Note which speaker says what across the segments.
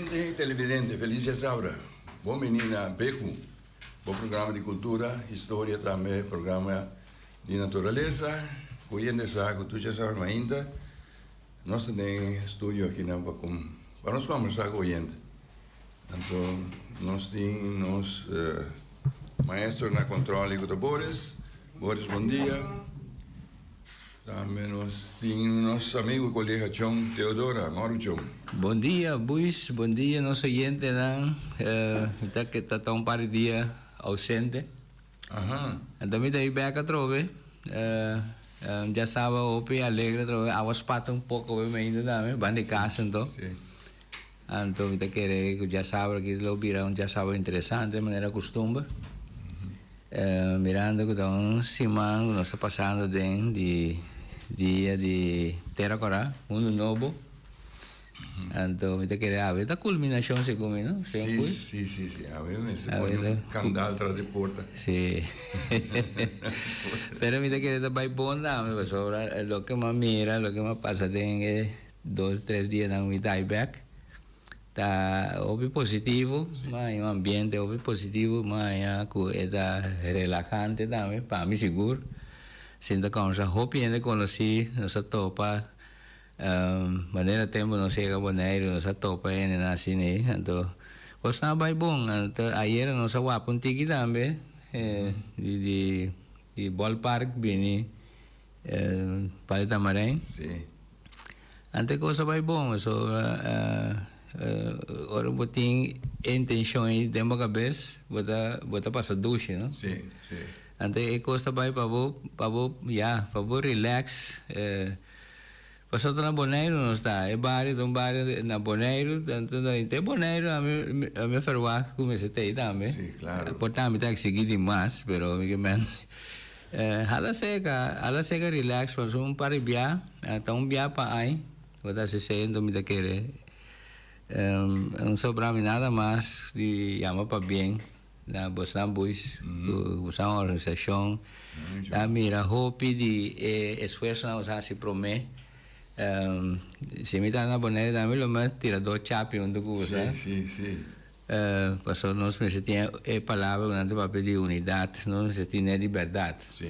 Speaker 1: Oyente y televidente, feliz djasabra. Bon bini na Beku, bo programa di cultura, historia, tambe programa di naturalesa. Cu yende sa cu tur djasabra mainta nos ta den studio akinan pa pa nos combersa cu oyente. Anto nos tin nos maestro na control cu ta Boris. Boris, bon dia. Tambe nos tin nos amigo y colega John Teodora. Mauro John.
Speaker 2: Bon dia Buis, bon dia nos oyentenan. Mi ta ke ta ta un par di dia ausente.
Speaker 1: Aha.
Speaker 2: Anto mi ta bai bek atrobe. Djasaba hopi alegre atrobe. Awa spata un poko awe mainta tambe, banda di kas anto.
Speaker 1: Si.
Speaker 2: Anto mi ta kere ku djasabra aki lo bira un djasabra interesante manera kustumber. Mirando ku ta un siman ku nos ta pasando den di dia di Tera Kòrá, Mundu Nobo. Anto mi ta kere awe ta kulminashon segun mi, no?
Speaker 1: Segun
Speaker 2: Pui?
Speaker 1: Si, si, si. Awe mester pone un kandal tras di porta.
Speaker 2: Si. Pero mi ta kere ta bai bon tambe pasobra loke mi a mira, loke mi a pasa den e Dos tres dianan mi ta ai bek ta hopi positivo, mi a haña un ambiente hopi positivo, mi a haña ku e ta relahante tambe, pa mi sigur. Sinta kòmbersa hopi hende konosí, nos a topa manera tempu nos yega Boneiru nos a topa hendenan asina ei, anto kosnan a bai bon. Anto ayera nos a wapa un tiki tambe di di ballpark bini. Padre Tamarijn.
Speaker 1: Sí.
Speaker 2: Ante cosa bai bon, so ora bo tin e intencion ei den bo cabes, bo ta bo ta pasa dushi, no?
Speaker 1: Sí, sí.
Speaker 2: Ante e cos ta bai pa bo pa bo ya, pa bo relax. Pasobra ta na Boneiru nos ta, e bario ta un bario na Boneiru, anto ta henter Boneiru ami ami a ferwagt cu mester ta ei tambe.
Speaker 1: Sí, claro.
Speaker 2: Por ta mi ta exigi di mas, pero mi ke men. Hala seka, hala seka relax pasobra un par di bia, ta un bia pa ai, bo ta hasi esei enton mi ta kere no sobra mi nada mas di yama pabien na bosnan buis ku bosnan organisashon ta mira hopi di e esfuersonan ku sa hasi prome si mi ta na Bonaire tambe lo mi a tira dos chapi huntu ku boso.
Speaker 1: Si, si, si.
Speaker 2: Pasobra nos mester tin e palabra ku nan ta papia di unidat, nos mester tin e di bèrdat.
Speaker 1: Sí.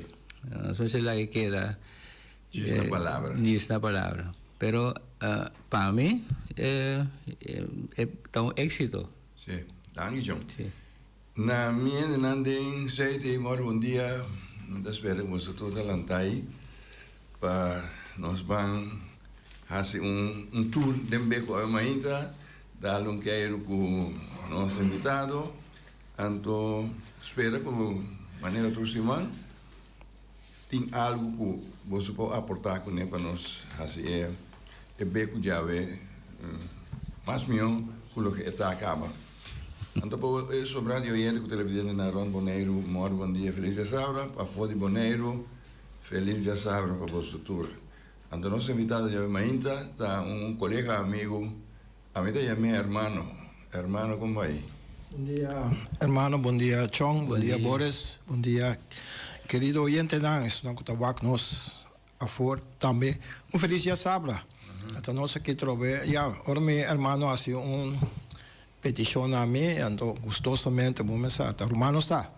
Speaker 2: Nos mester laga e keda.
Speaker 1: Djis na palabra.
Speaker 2: Djis na palabra. Pero pa mi e ta un éksito.
Speaker 1: Sí. Danki John.
Speaker 2: Sí.
Speaker 1: Na mi hendenan den Zuid mor bon dia. Mi ta spera ku boso tur ta lanta ei pa nos ban hasi un tour den Beko awe mainta. Dal un keiru ku nos invitado, anto spera ku manera tur siman tin algu ku boso por aportá kuné pa nos hasi e e beku djawe mas mihó ku loke e ta kaba. Anto pa e sobrá di oyente ku televidente na rònt Boneiru, mòrdu bon dia, felis djasabra, pafó di Boneiru, felis djasabra pa boso tur. Anto nos invitado djawe mainta ta un colega amigo, ami ta yam'é hermano. Hermano con bai?
Speaker 3: Bon dia hermano, bon dia Chong, bon dia Boris, bon dia kerido oyentenan, esnan ku ta wak nos afor tambe. Un felis dia sabra. Ta nos aki trobe, ya, ora mi hermano hasi un petishon na mi, anto gustosamente bo mes sa, ta ruman nos ta.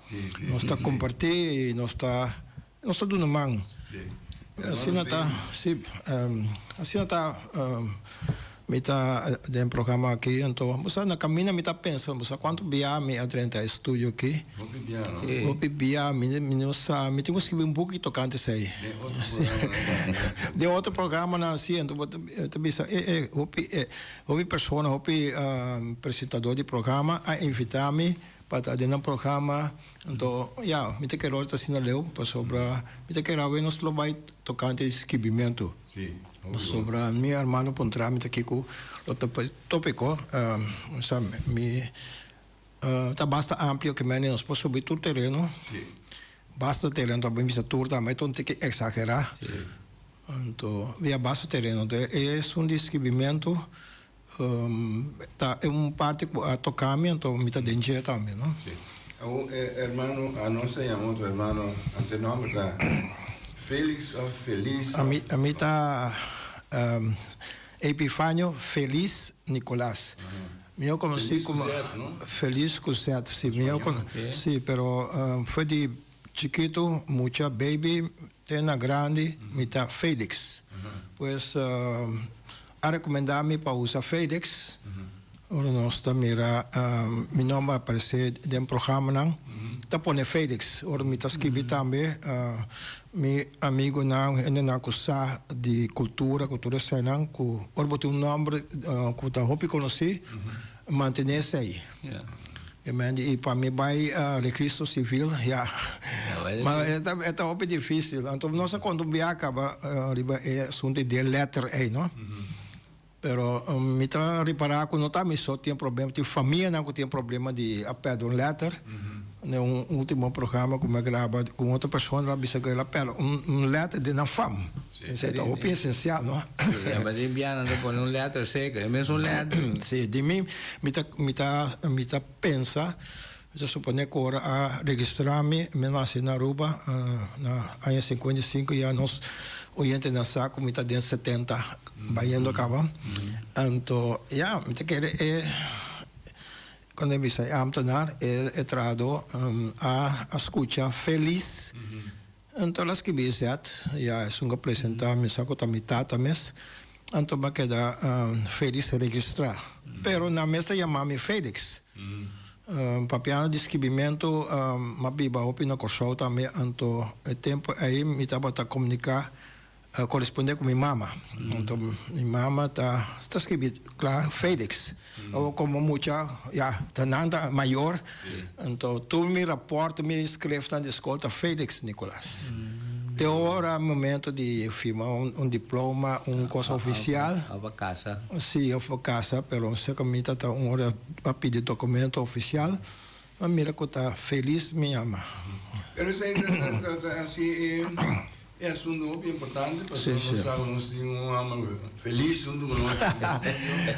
Speaker 3: Nos ta kompartí i nos ta Nos ta duna man. Asina ta, si, asina ta mi ta den programa aki, anto bo sa na kaminda mi ta pensa, bo sa kuantu bia mi a drenta e studio aki?
Speaker 1: Hopi bia, no?
Speaker 3: Hopi bia, mi mi no sa, mi tin ku skibi un buki tokante esei.
Speaker 1: Den otro programanan tambe.
Speaker 3: Den otro programanan, si, anto bo ta bisa e e hopi e hopi persona, hopi presentador di programa a invita mi Pa ta den nan programa, anto ya, mi ta kere ora ta asina leu, pasobra mi ta kere awe nos lo bai tokante di skibimentu. Pasobra mi hermano puntra mi ta kiko lo ta topiko, sa mi ta basta amplio ke mende nos por subi tur tereno, basta tereno, ta bisa tur tambe ta un tiki eksagera, anto ya basta tereno, anto e esun di skibimentu. Ta e un parti ku a toka mi, anto mi ta den dje tambe, no?
Speaker 1: Sí. Awor e hermano, anos ta yama otro hermano, anto e nomber ta Felix of Feliz of.
Speaker 3: Ami, ami ta Epifanio Feliz Nicolas. Mihó konosí komo Feliz ku Zet, si. Mihó konosí, si, pero for di chikitu, mucha, baby, te na grandi, mi ta Felix. Pues a rekomendá mi pa usa Felix. Ora nos ta mira mi nomber aparesé den programanan, ta pone Felix. Ora mi ta skibi tambe, mi amigunan, hendenan ku sa di kultura, ku tur eseinan, ku ora bo tin un nomber ku ta hopi konosí, mantené esei. I pa mi bai registro sivil, ya, ma e ta hopi difísil. Anto nos a konta un biaha kaba riba e asuntu di e lèter ei, no? Pero mi ta ripará ku no ta mi so tin problema, tin famianan ku tin problema di a pèrdè un lèter. Den un último programa ku mi a graba ku un otro persona a bisa ku el a pèrdè un lèter den nan fam. Esei ta hopi esensial, no?
Speaker 2: Sí, aba den bia nan ta pone un lèter seker, e mesun lèter.
Speaker 3: Sí, di mi, mi ta, mi ta, mi ta pensa, mi ta suponé ku ora a registrá mi, mi a nase na Aruba na aña 55, ya nos oyentenan sa ku mi ta den 70 bayendo kaba. Anto, ya, mi ta kere e, kon e bisa, e ámtenar, e e trahadó a a skucha felis. Anto el a skibi zet, ya esun ku a presentá mi sa ku ta mi tata mes. Anto mi a keda Felix registrá. Pero nan mes ta yama mi Felix. Papiando di skibimentu, mi a biba hopi na Kòrsou tambe, anto e tempu ei mi tabata komuniká, korespondé ku mi mama. Anto mi mama ta ta skibi kla Felix. Awor komo mucha ya ta nan ta mayor, anto tur mi rapòrt, mi skriftnan di skol ta Felix Nicolaas. Te ora momento di firma un diploma, un cosa oficial.
Speaker 2: Of pa casa.
Speaker 3: Si, of pa casa, pero cerca mi ta ta un ora a pidi documento oficial, a mira cu ta Feliz mi yama.
Speaker 1: Pero esey ta ta haci e e asunto hopi importante pasobra nos sa cu nos tin un homber feliz hunto cu nos.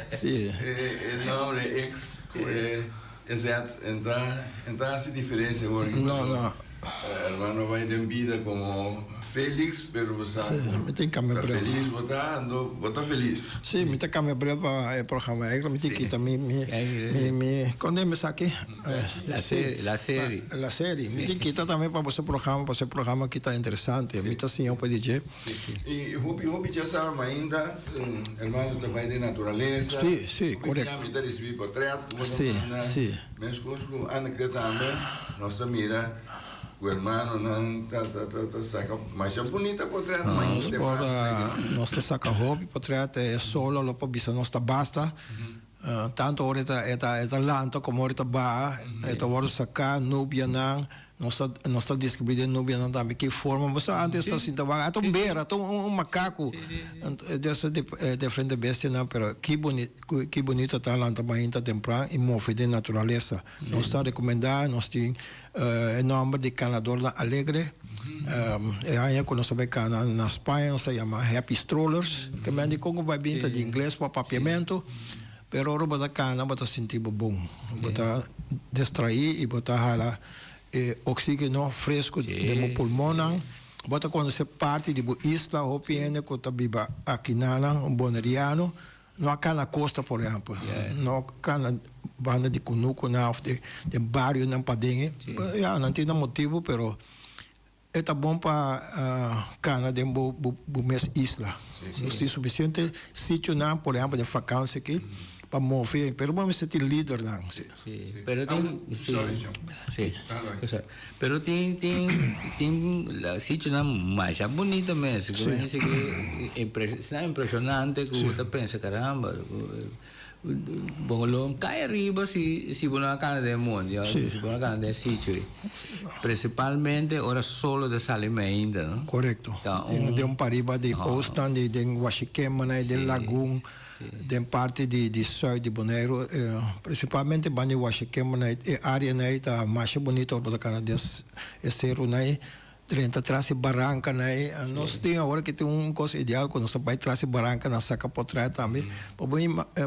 Speaker 3: Si.
Speaker 1: E nomber e ex cu e Z en ta haci diferencia awor.
Speaker 3: No, no.
Speaker 1: Hermano bai den bida como Felix pero bo sa
Speaker 3: cu
Speaker 1: ta feliz bo ta ando bo ta feliz.
Speaker 3: Si mi ta cambia bril pa e programa eigenlijk mi tin kita mi mi mi con den esaki
Speaker 2: La serie.
Speaker 3: La serie mi tin kita tambe pa boso programa pasobra e programa aki ta interesante mi ta siña un poco di dje.
Speaker 1: Y hopi hopi dja sa mainda hermano ta bai den naturalesa.
Speaker 3: Si si correcto.
Speaker 1: Hopi bia mi ta ricibi potret cu bo ta manda.
Speaker 3: Si si.
Speaker 1: Meskos ku Anneke tambe, nos ta mira ku hermanonan ta ta ta ta saka masha bunita potret
Speaker 3: Nos por nos ta saka hopi potret, e solo lo por bisa nos ta basta, tanto ora e ta e ta e ta lanta komo ora e ta baha, e ta wòrdu saká, nubianan, nos ta nos ta deskribí den nubianan tambe ki forma, bo sa antes ta sinta wak, ata un bera, ata un makaku, dus diferente bestianan, pero ki bunita. Ki bunita ta lanta mainta tempran i move den naturalesa. Nos ta rekomendá, nos tin e nòmber di Kanadornan Alegre. E aña ku nos a bai kana na Spaña nos ta yama Happy Strollers. Ke men di kon ku bai bin ta di ingles pa papiamentu, pero ora bo ta kana bo ta sinti bo bon. Bo ta distraí i bo ta hala e oxígeno fresku den bo pulmonnan. Bo ta konosé parti di bo isla, hopi hende ku ta biba akinanan, un boneriano. No a kana kosta por ehempel, no a kana banda di kunukunan of den barionan paden. Ya, nan tin nan motibu pero e ta bon pa kana den bo bo mes isla. Nos tin sufisiente sitionan, por ehempel den fakansi aki, pa move, pero bo mester tin lidernan.
Speaker 2: Sí, pero tin, sí, sí, pero tin, tin, tin sitionan masha bunito mes, ku nan dice ku esnan impresionante ku bo ta pensa caramba, bo lo kai ariba si si bo no a kana den mondi òf si bo no a kana den sitio ei, principalmente ora solo ta sali meinta, no?
Speaker 3: Korekto, den pariba di Oostland, den Washikemana, den Lagun. Den parti di di sùit di Boneiru, prinsipalmente banda di Washikemana, e áreanan ei ta masha bunito ora bo ta kana den e serunan ei, drenta tras e barankanan ei. Nos tin awor aki tin un kos ideal ku nos ta bai tras e barankanan saka potrèt tambe pa bo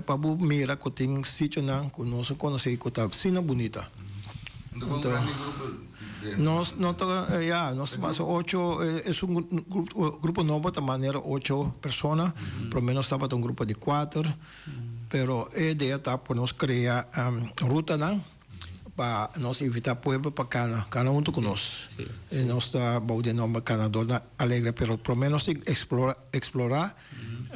Speaker 3: pa bo mira ku tin sitionan ku nos a konosé ku ta asina bunita.
Speaker 1: Anto
Speaker 3: Nos no ta, ya, nos ta pasa ocho, es un grupo nobo ta manera ocho persona, prome nos tabata un grupo di kuater. Pero e idea ta pa nos crea rutanan pa nos invita pueblo pa cana, cana hunto cu nos. Y nos ta bou di e nomber Canadornan Alegre, pero prome nos tin explora, explora,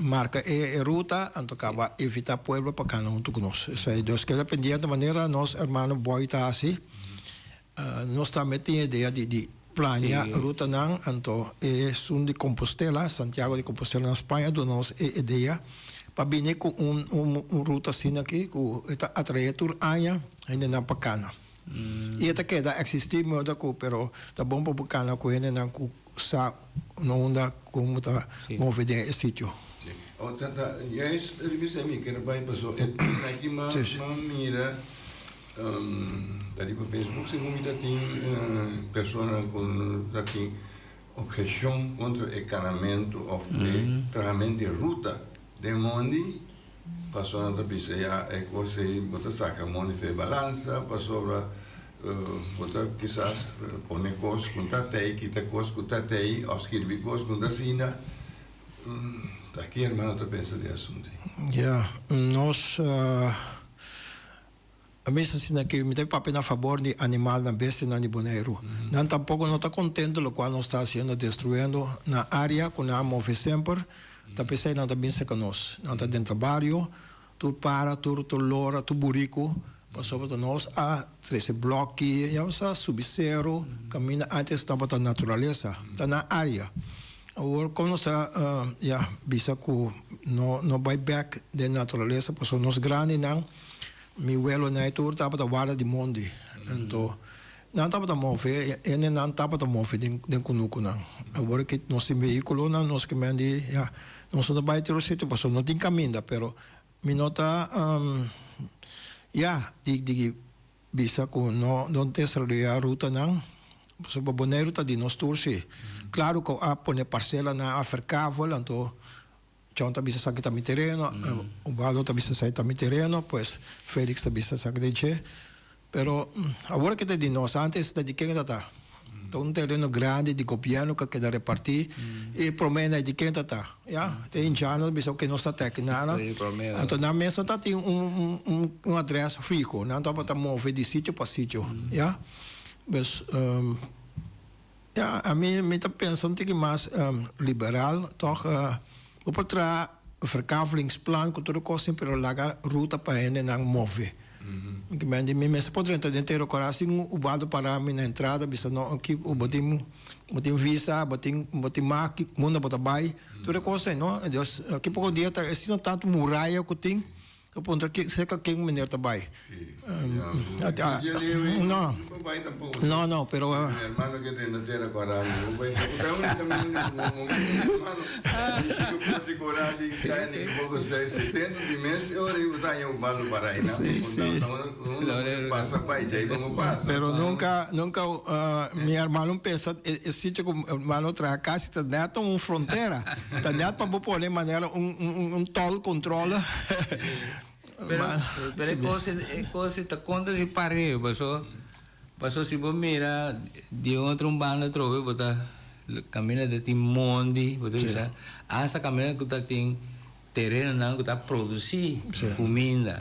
Speaker 3: marca e ruta, anto caba invita pueblo pa cana hunto cu nos. Esey, dus keda pendiente manera nos hermano Boy ta haci. Nos tambe tin e idea di di plania rutanan, anto esun di Compostela, Santiago de Compostela na Spaña a duna nos e idea pa bini ku un un ruta asina aki ku e ta atrae tur aña hendenan pa kana. I e ta keda eksistí moda ku pero ta bon pa bo kana ku hendenan ku sa no unda kon bo ta move den e sitio.
Speaker 1: Sí. Oh, tata, juist riba esei mi ker bai paso e tema aki m'a mira. Ta riba Facebook segun mi ta tin personanan ku ta tin obheshon kontra e kanamentu òf e trahamentu di ruta den mondi, pasobra nan ta bisa ya e kos ei bo ta saka mondi for e balansa pasobra bo ta kisas pone kos ku ta tei, kita kos ku ta tei òf skirbi kos ku ta asina. Ta ki hermano ta pensa di e asuntu ei?
Speaker 3: Ya, nos. A mester asina ke mi ta papia na fabor di animalnan, bestianan di Boneiru. Nan tampoko no ta kontento lokual nos ta hasiendo, destruyendo nan área ku nan a move semper. Ta p'esei nan ta bin serka nos. Nan ta den trabario, tur para, tur tur lora, tur buriku, pasobra ta nos a trese blòki, ya bo sa, subi seru, kaminda ántes tabata naturalesa, ta nan área. Awor kon nos ta ya bisa ku no no bai bèk den naturalesa pasobra nos grandinan. Mi welonan e tur tabata warda di mondi. Anto nan tabata move, hendenan tabata move den den kunukunan. Awor ki nos tin vehíkulonan nos ke men di ya nos no ta bai tur sitio pasobra no tin kaminda pero mi no ta ya di di bisa ku no no desaroyá rutanan pasobra Boneiru ta di nos tur si. Klaru ku a pone parselanan a verkavel anto John ta bisa esaki ta mi tereno, Ubaldo ta bisa esaki ta mi tereno, pues Felix ta bisa esaki ta di dje. Pero awor ke ta di nos, antes ta di ken ta ta? Ta un tereno grandi di gobierno ku a keda repartí i promé na di ken ta ta? Ya, te indiano ta bisa oke nos ta tèk nana. Anto nan mes no ta tin un un adrès fiho, nan tabata move di sitio pa sitio, ya. Pues. Ya, ami mi ta pensa un tiki mas liberal, tòg bo por traha verkavelingsplan ku tur e kos sin pero laga ruta pa hendenan move. Mi ke mende mi mester por drenta den Tero Kora sin Ubaldo para mi na entrada bisa no kiko bo tin bo tin visa bo tin bo tin mag ki unda bo ta bai tur e kos ei no. Dus aki poko dia ta asina tantu muraya ku tin. Ta puntra ki serka ken meneer ta bai.
Speaker 1: Sí. Ja,
Speaker 3: no. No, no, pero.
Speaker 1: Mi hermano ke drenta tera ku Arami, bo bai sa ku ta unicamente ku mi hermano. Mi si ku por di kora di kai ni ku poko seis setenta di mes e ora i bo ta haña un balu para ei na.
Speaker 3: Sí, sí.
Speaker 1: Uno pasa bai, djei bo no pasa.
Speaker 3: Pero nunka, nunka mi hermano pensa e sitio ku hermano traha kasi ta net un frontera. Ta net pa bo pone manera un un tol controle.
Speaker 2: Pero pero e cos e cos ta contra si pareu paso paso si bo mira di un otro banda atrobe bo ta caminda ta tin mondi bo ta bisa hasta caminda cu ta tin terenonan cu ta produci cuminda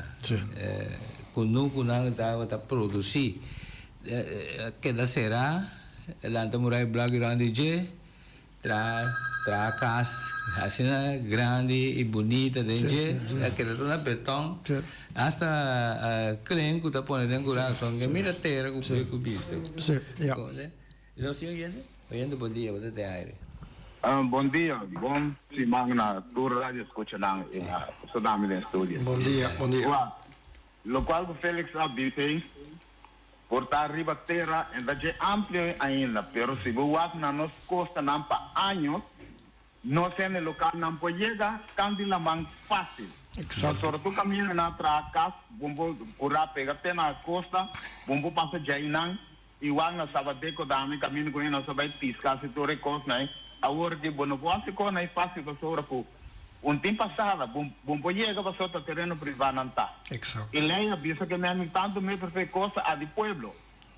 Speaker 2: cunucunan cu ta produci keda cera lanta murai blak rond di dje. Traha traha kas asina grandi i bunita den dje a keda tur na beton hasta kren ku ta pone den kurason ke mira tera ku ku bista. Nos tin oyente? Oyente bon dia bo ta den aire.
Speaker 4: Bon dia, bon siman na tur radio escuchanan i na Tsunami den studio.
Speaker 3: Bon dia, bon dia.
Speaker 4: Wak, lokual ku Felix a bisa ei Por ta riba tera en ta dje amplio ainda, pero si bo wak na nos costanan pa años, nos hende localnan por yega kan di laman facil.
Speaker 3: Exacto.
Speaker 4: Pasobra tur caminda nan a traha cas, bon por cura pega te na costa, bon por pasa djainan, y wak na Sabadeco dame caminda cu nos a bay pisca haci tur e cosnan ey. Awor di bo no por haci cosnan ey facil pasobra cu un tin pasada, bo bo por yega pasobra ta tereno priva nan ta.
Speaker 3: Exacto.
Speaker 4: E ley a bisa ke men tantu metro fe cosa a di pueblo.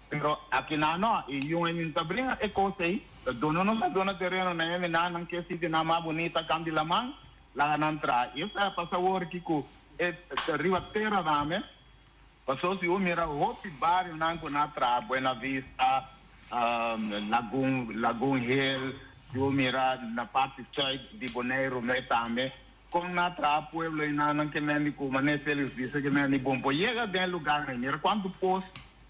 Speaker 4: Pero aki nan no, e yun e min ta bringa e cos ey, ta duna nos a duna tereno na hende nan, nan ke sitio nan mas bunita kan di laman, laga nan traha. Y esei a pasa awor ki cu. e riba tera tambe, paso si bo mira hopi barionan ku nan a traha, Buena Vista, Lagun, Lagun Hill, si bo mira na parti sùit di Boneiru mes tambe, kon nan a traha pueblo einan, nan ke men di ku manera Felix bisa ke men di bon por yega den e lugarnan, mira kuantu pos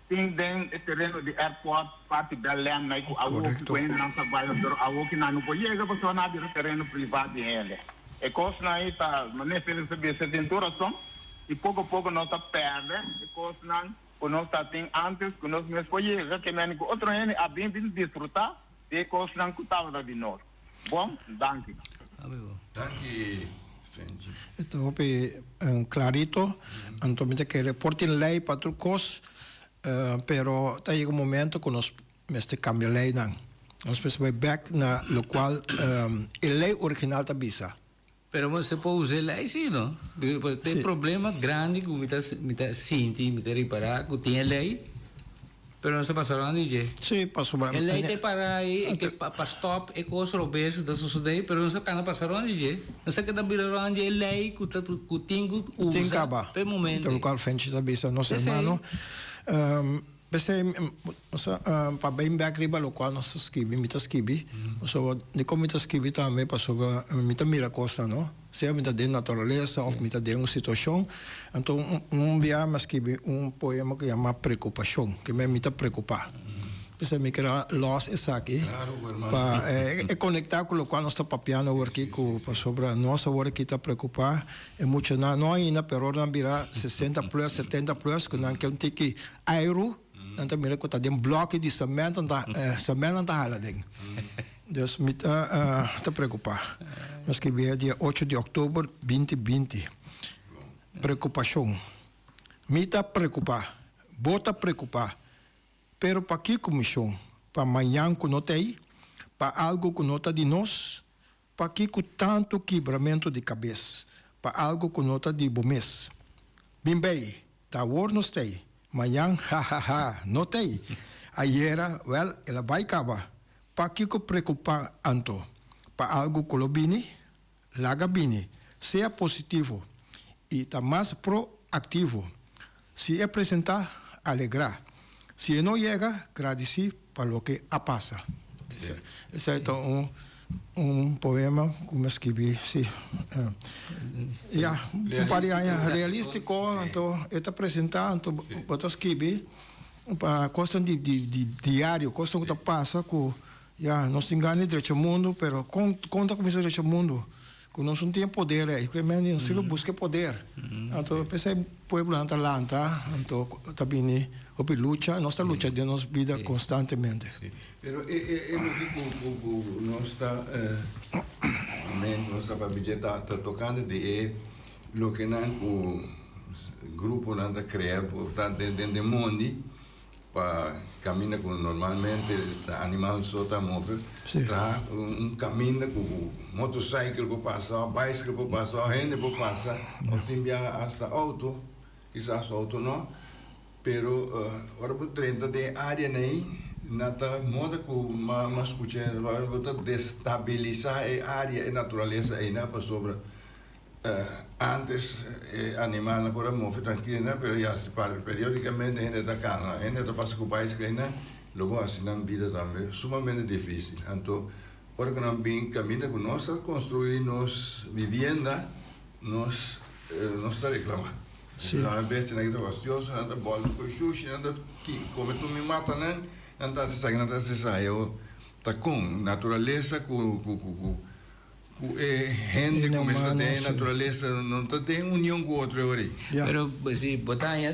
Speaker 4: tin den e tereno di airport parti Belém na ku awoki ku hendenan sa bai pero awoki nan no por yega pasobra nan a bira tereno priva di hende. E kosnan ei ta manera Felix a bisa tin tur rason i poko poko nos ta pèrdè e kosnan ku nos ta tin antes ku nos mes por yega ke mende ku otro hende a bin bin disfrutá di e kosnan ku tabata di nos. Bon, danki.
Speaker 1: Danki Fenchi.
Speaker 3: E ta hopi clarito, anto mi ta kere por tin ley pa tur cos, pero ta yega un momento cu nos mester cambia leynan. Nos mester bay bek na locual e ley original ta bisa.
Speaker 2: Pero bo se por usa e ley si no? Porque e problema grandi cu mi ta mi ta sinti, mi ta ripara cu tin e ley, pero nos ta pasa rond di dje.
Speaker 3: Sí, pasobra.
Speaker 2: E ley ta para ayi e ke pa stop e cos robes cu ta sosode, pero nos ta cana pasa rond di dje. Nos ta keda bira rond di e ley cu ta cu tin cu usa pa e momento.
Speaker 3: Tin caba. Locual Fenchi ta bisa nos hermano. P'esei, pa bin bek riba lokual nos ta skibi, mi ta skibi, pasobra dikon mi ta skibi tambe pasobra mi ta mira kosnan, no? Sea mi ta den naturalesa òf mi ta den un situashon. Anto un bia mi a skibi un poema ku yama Preokupashon, ke mi ta preokupá. P'esei mi kere lòs esaki pa e konektá ku lokual nos ta papiando awor aki ku pasobra nos awor aki ta preokupá e muchanan, no ainda pero ora nan bira sesenta plus, setenta plus ku nan ke un tiki Airu, nan ta mira ku ta den blòki di semènt nan ta semènt nan ta hala den. Dus mi ta ta preokupá. Mi a skibi e dia ocho di òktober binti binti. Preokupashon. Mi ta preokupá. Bo ta preokupá. Pero pakiko mishon? Pa mañan ku no t'ei? Pa algu ku no ta di nos? Pakiko tantu kibramentu di kabes pa algu ku no ta di bo mes? Bin bei, ta awor nos t'ei, mañan, hahaha, no t'ei. Ayera, wèl, el a bai kaba. Pakiko preokupá anto? Pa algu ku lo bini? Laga bini. Sea positivo i ta mas proaktivo. Si e presentá, alegrá. Si e no yega, gradisí pa loke a pasa. Esei ta un un poema ku mi a skibi, sí. Ya, un par di aña realístiko, anto e ta presentá, anto bo ta skibi pa kosnan di di diario, kosnan ku ta pasa ku ya nos tin gana di drecha mundu, pero kon kon ta kuminsá drecha mundu? Ku nos no tin e poder ei, ku e mende nos tin ku buska e poder. Anto p'esei pueblonan ta lanta, anto ta bini hopi lucha, nos ta lucha den nos bida konstantemente.
Speaker 1: Sí, pero e e e loke ku ku ku nos ta amen nos ta papia dje ta ta tokante di e lokenan ku gruponan ta krea por ta den den mondi. Pa kaminda ku normalmente ta animal so ta move, traha un kaminda ku motorcycle por pasa, of bicycle por pasa, of hende por pasa, of tin biaha asta auto, kisas auto no, pero ora bo drenta den e áreanan ei, nan ta moda ku mas skucha bo ta destabilisa e área, e naturalesa einan pasobra. Antes e animalnan por a move trankilnan, pero ya si periodicamente hende ta cana, hende ta pasa cu baisklenan, lo bo haci nan bida tambe sumamente dificil. Anto ora cu nan bin caminda cu nos a construi nos vivienda, nos nos ta reclama. Nan bestianan aki ta fastioso, nan ta bolbe cu shushi, nan ta come tur mi matanan, nan ta haci esaki, nan ta haci esaya. Ta con naturalesa cu cu. Ku e hende ku mester den e naturalesa no ta den union ku otro e ora ei.
Speaker 2: Pero si bo ta haña,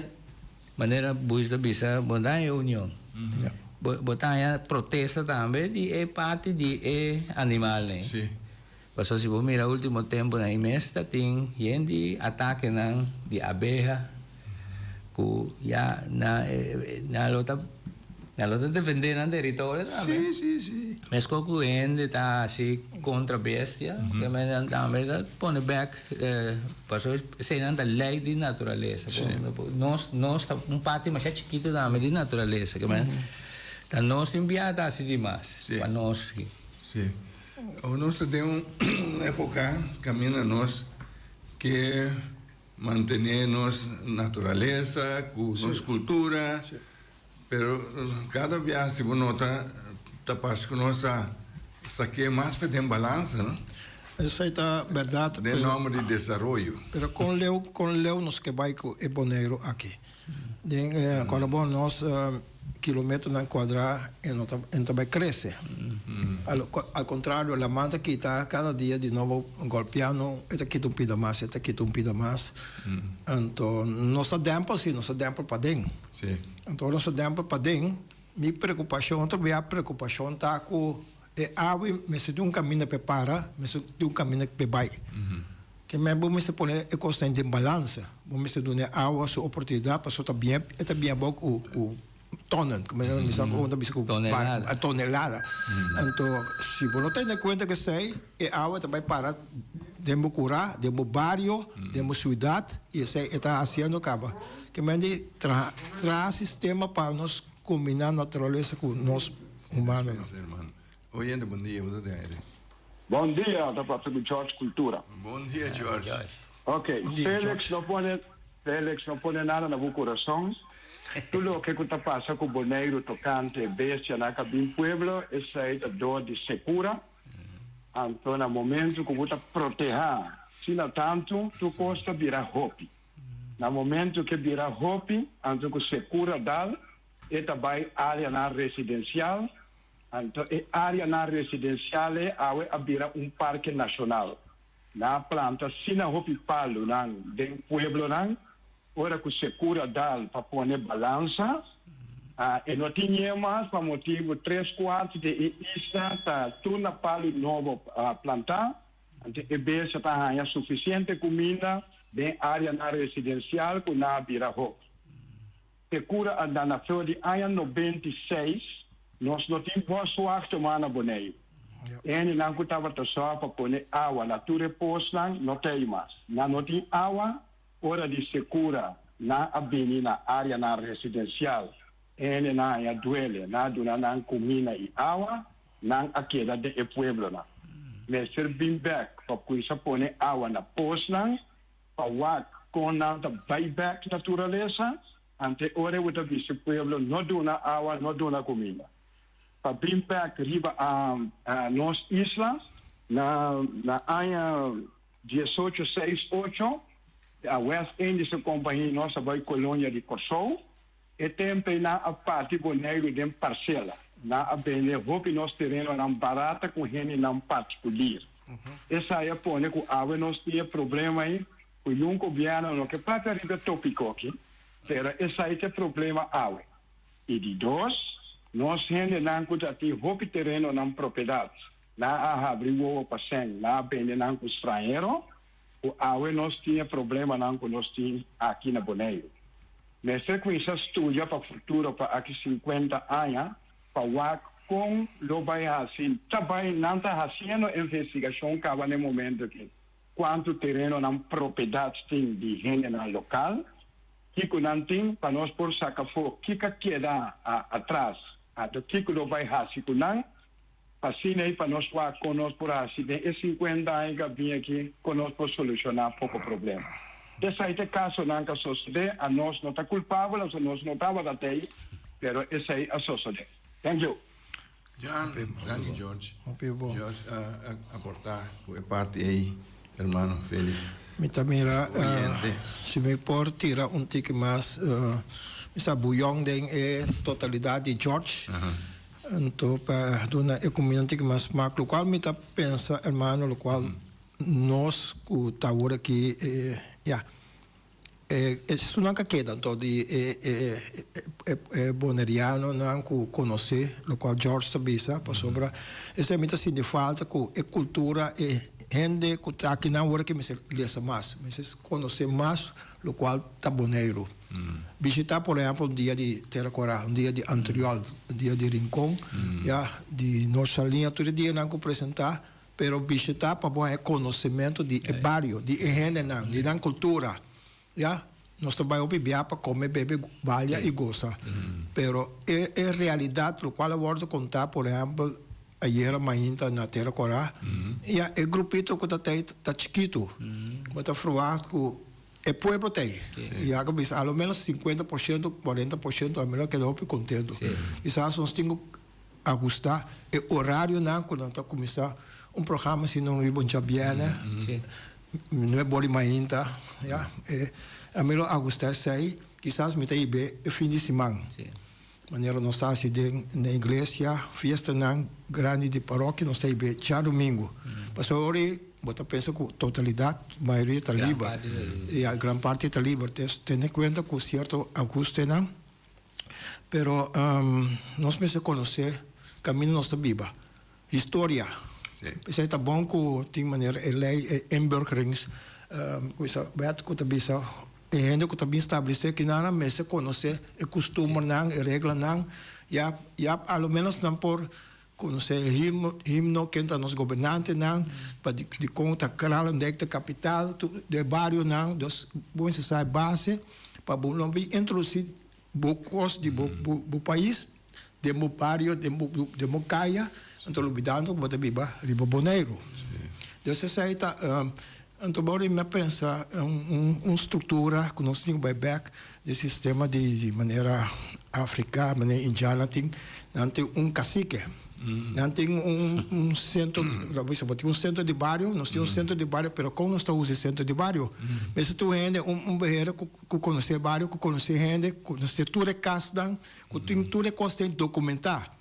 Speaker 2: manera Buis ta bisa, bo ta haña e union. Bo ta haña protesta tambe di e parti di e animalnan. Pasobra si bo mira ultimo temponan ei mes ta tin yen di atakenan di abeha ku ya nan lo ta. Nan lo ta defendé nan teritorio tambe.
Speaker 1: Sí, sí, sí.
Speaker 2: Meskos ku hende ta hasi kontra bestia, nan tambe ta pone bèk, pasobra eseinan ta lei di naturalesa. Nos, nos ta un parti masha chikitu tambe di naturalesa, ke men ta nos tin biaha ta hasi dimas pa nos.
Speaker 1: Sí. Nos ta den un epoka kaminda nos ke. mantené nos naturalesa ku nos kultura, pero kada biaha si bo nota ta parse ku nos ta sak'é mas fe den balansa, no?
Speaker 3: Esei ta bèrdat.
Speaker 1: Den nòmber di desaroyo.
Speaker 3: Pero kon leu kon leu nos ke bai ku e Boneiru aki? Den kòrda bon nos kilometronan kuadrá e no ta e no ta bai krese. Al al kontrario laman ta kita kada dia di nobo golpiando e ta kita un pida mas e ta kita un pida mas. Anto nos ta dèmpel si nos ta dèmpel paden. Anto ora nos ta dèmpel paden mi preokupashon otro bia preokupashon ta ku E awe mester tin un kaminda p'e para, mester tin un kaminda p'e bai. Ke men bo mester pone e kosnan den balansa. Bo mester duna e awa su oportunidat pasobra ta bien, e ta bien abou ku ku tonnen, ku men mi sa kon ta bisa ku
Speaker 2: Tonelada.
Speaker 3: tonelada. Anto si bo no tene kuenta ku esei, e awa ta bai para den bo kurá, den bo bario, den bo siudat i esei e ta hasiendo kaba. Ke men di traha traha sistema pa nos Kombiná naturalesa ku nos humanonan.
Speaker 1: Oyente bon dia, bo ta den aire.
Speaker 5: Bon dia, ta papia ku George Cultura.
Speaker 1: Bon dia George.
Speaker 5: Ok, Felix no pone Felix no pone nada na bo kurason. Tur loke ku ta pasa ku Boneiru tokante bestianan ka bin pueblo esei ta dor di sekura. Anto na momento ku bo ta protehá asina tantu tur kos ta bira hopi. Na momento ke bira hopi, anto ku sekura dal, e ta bai áreanan residensial, anto e áreanan residensial ei awe a bira un parke nashonal. Nan a planta asina hopi palunan den pueblonan, ora ku sekura dal pa pone balansa, e no tin ñe mas pa motibu tres kuart di e isla ta tur na palu nobo plantá. Anto e bestia ta haña sufisiente kuminda den áreanan residensial ku nan a bira hop. Te kura a da na flor di aña 96, nos no tin bòswag tumá na Boneiru. E hendenan ku tabata sòru pa pone awa na tur e posnan no ta ei mas. Nan no tin awa, ora di sekura nan a bini na áreanan residensial. E hendenan haña duele, nan a duna nan kuminda i awa. Nan a keda den e pueblonan. Mester bin bek pa kuinsa pone awa na posnan pa wak kon nan ta bai bek naturalesa, ante ora bo ta bisa pueblo no duna awa, no duna kuminda. Pa bin bek riba a nos isla na na aña diesocho seis ocho a West Indische Compagnie nos a bai kolonia di Kòrsou. E tempu ei nan a parti Boneiru den parsela. Nan a bende hopi nos terenonan barata ku hendenan partikulir. Esei a pone ku awe nos tin e problema ei ku niun gobièrnu no ke papia riba e topiko aki, pero esei ta e problema awe. I di dos, nos hendenan ku ta tin hopi terenonan propiedat, nan a habri wowo pa sèn, nan a bende nan ku stranhero, ku awe nos tin e problemanan ku nos tin aki na Boneiru. Mester kuminsá studia pa futuro pa aki sinkuenta aña pa wak kon lo bai hasi. Ta bai nan ta hasiendo investigashon kaba na e momento aki kuantu terenonan propiedat tin di hendenan lokal, kiko nan tin pa nos por saka afó kiko a keda atras anto kiko lo bai hasi ku nan. Asina ei pa nos wak kon nos por hasi den e sinkuenta aña ku a bin aki kon nos por solushoná poko problema. Esei ta e kasonan ku a sosodé, anos no ta kulpabel aso nos no tabata tei, pero esei a sosodé. Thank you.
Speaker 1: Jan, danki George. George a aportá ku e parti ei, hermano Felix.
Speaker 3: Mi ta mira si mi por tira un tiki mas, mi sa buyòn den e totalidat di George. Anto pa duna e cuminda un tiki mas smak, locual mi ta pensa hermano, locual nos cu ta awor aki ya, e esunnan ka keda anto di e e e bonerianonan cu conoce locual George ta bisa, pasobra esei mi ta sinti falta cu e cultura e hende cu ta akinan awor aki mester lesa mas, mester conoce mas locual ta Boneiru. Bishita por ehempel un dia di Tera Kora, un dia di Antriol, un dia di Rincon, ya, di Noord Saliña, tur e dianan ku presentá, pero bishita pa bo haña konosementu di e bario, di e hendenan, di nan kultura, ya. Nos ta bai hopi bia pa kome, bebe, balia i gosa, pero e e realidat lokual a wòrdu kontá por ehempel ayera mainta na Tera Kora, ya, e grupito ku ta tei ta chikitu, bo ta fruwagt ku. E pueblo ta ei. I a bisa a lo menos 50%, 40% a menos keda hopi kontentu. Kisas nos tin ku ahustá e orarionan ku nan ta kuminsá un programa asina un riba un djabièrnè, nuebe ora di mainta, ya. Ami lo ahustá esei, kisas mi ta hib'é e fin di siman. Manera nos ta hasi den na iglesia, fiestanan grandi di parokia nos ta hib'é djadumingu. Pasobra ora ei bo ta pensa ku totalidat, mayoria ta liber. Ya, gran parti ta liber. Entonces tene kuenta ku sierto ahustenan. Pero nos mester konosé kaminda nos ta biba. Historia. P'esei ta bon ku tin manera e lei, e inburgerings, ku bisa wet ku ta bisa e hende ku ta bin stablesé kinan mester konosé e kustumbernan, e reglanan, ya ya a lo ménos nan por konosé e himno, himno, ken ta nos gobernantenan, pa di dikon ta Kralendijk ta kapital, tur e barionan, dus bo mester sa e base pa bo no bin introdusí bo kos di bo bo pais den bo bario, den bo den bo kaya, anto lubidando ku bo ta biba riba Boneiru. Dus esei ta anto bo mi a pensa un un struktura ku nos tin ku bai bèk di sistema di di manera Afrika, manera indiana tin, nan tin un kasike, nan tin un un sentro, bo bisa bo tin un sentro di bario, nos tin un sentro di bario, pero kon nos ta usa e sentro di bario? Mester tur hende un un behera ku ku konosé bario, ku konosé hende, ku konosé tur e kasnan, ku tin tur e kos den dokumentá.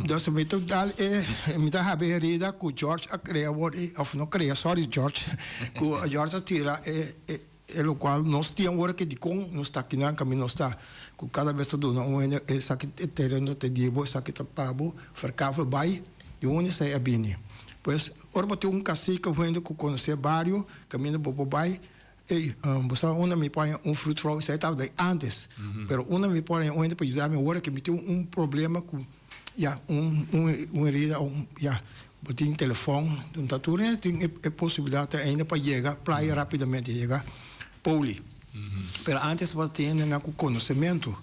Speaker 3: Dus mi ta dal e, mi ta habi herida ku George a krea awor ei, òf no krea, sorry George, ku George a tira e e e lokual nos tin awor aki dikon nos ta akinan kaminda nos ta, ku kada bes ta duna un hende esaki e tereno ta di bo, esaki ta pa bo, verkavel bai, di unda esei a bini. Pues ora bo tin un kasika, un hende ku konosé bario kaminda bo por bai, Ey, bo sa unda mi por haña un fruitvrouw? Esei tabata ei antes. Pero unda mi por haña un hende pa yuda mi awor ke mi tin un problema ku, ya, un un herida o un, ya, bo tin telefòn. Ta tur hende tin e posibilidat ainda pa yega playa rapidamente, yega poli. Pero antes tabata tin hendenan ku konosementu.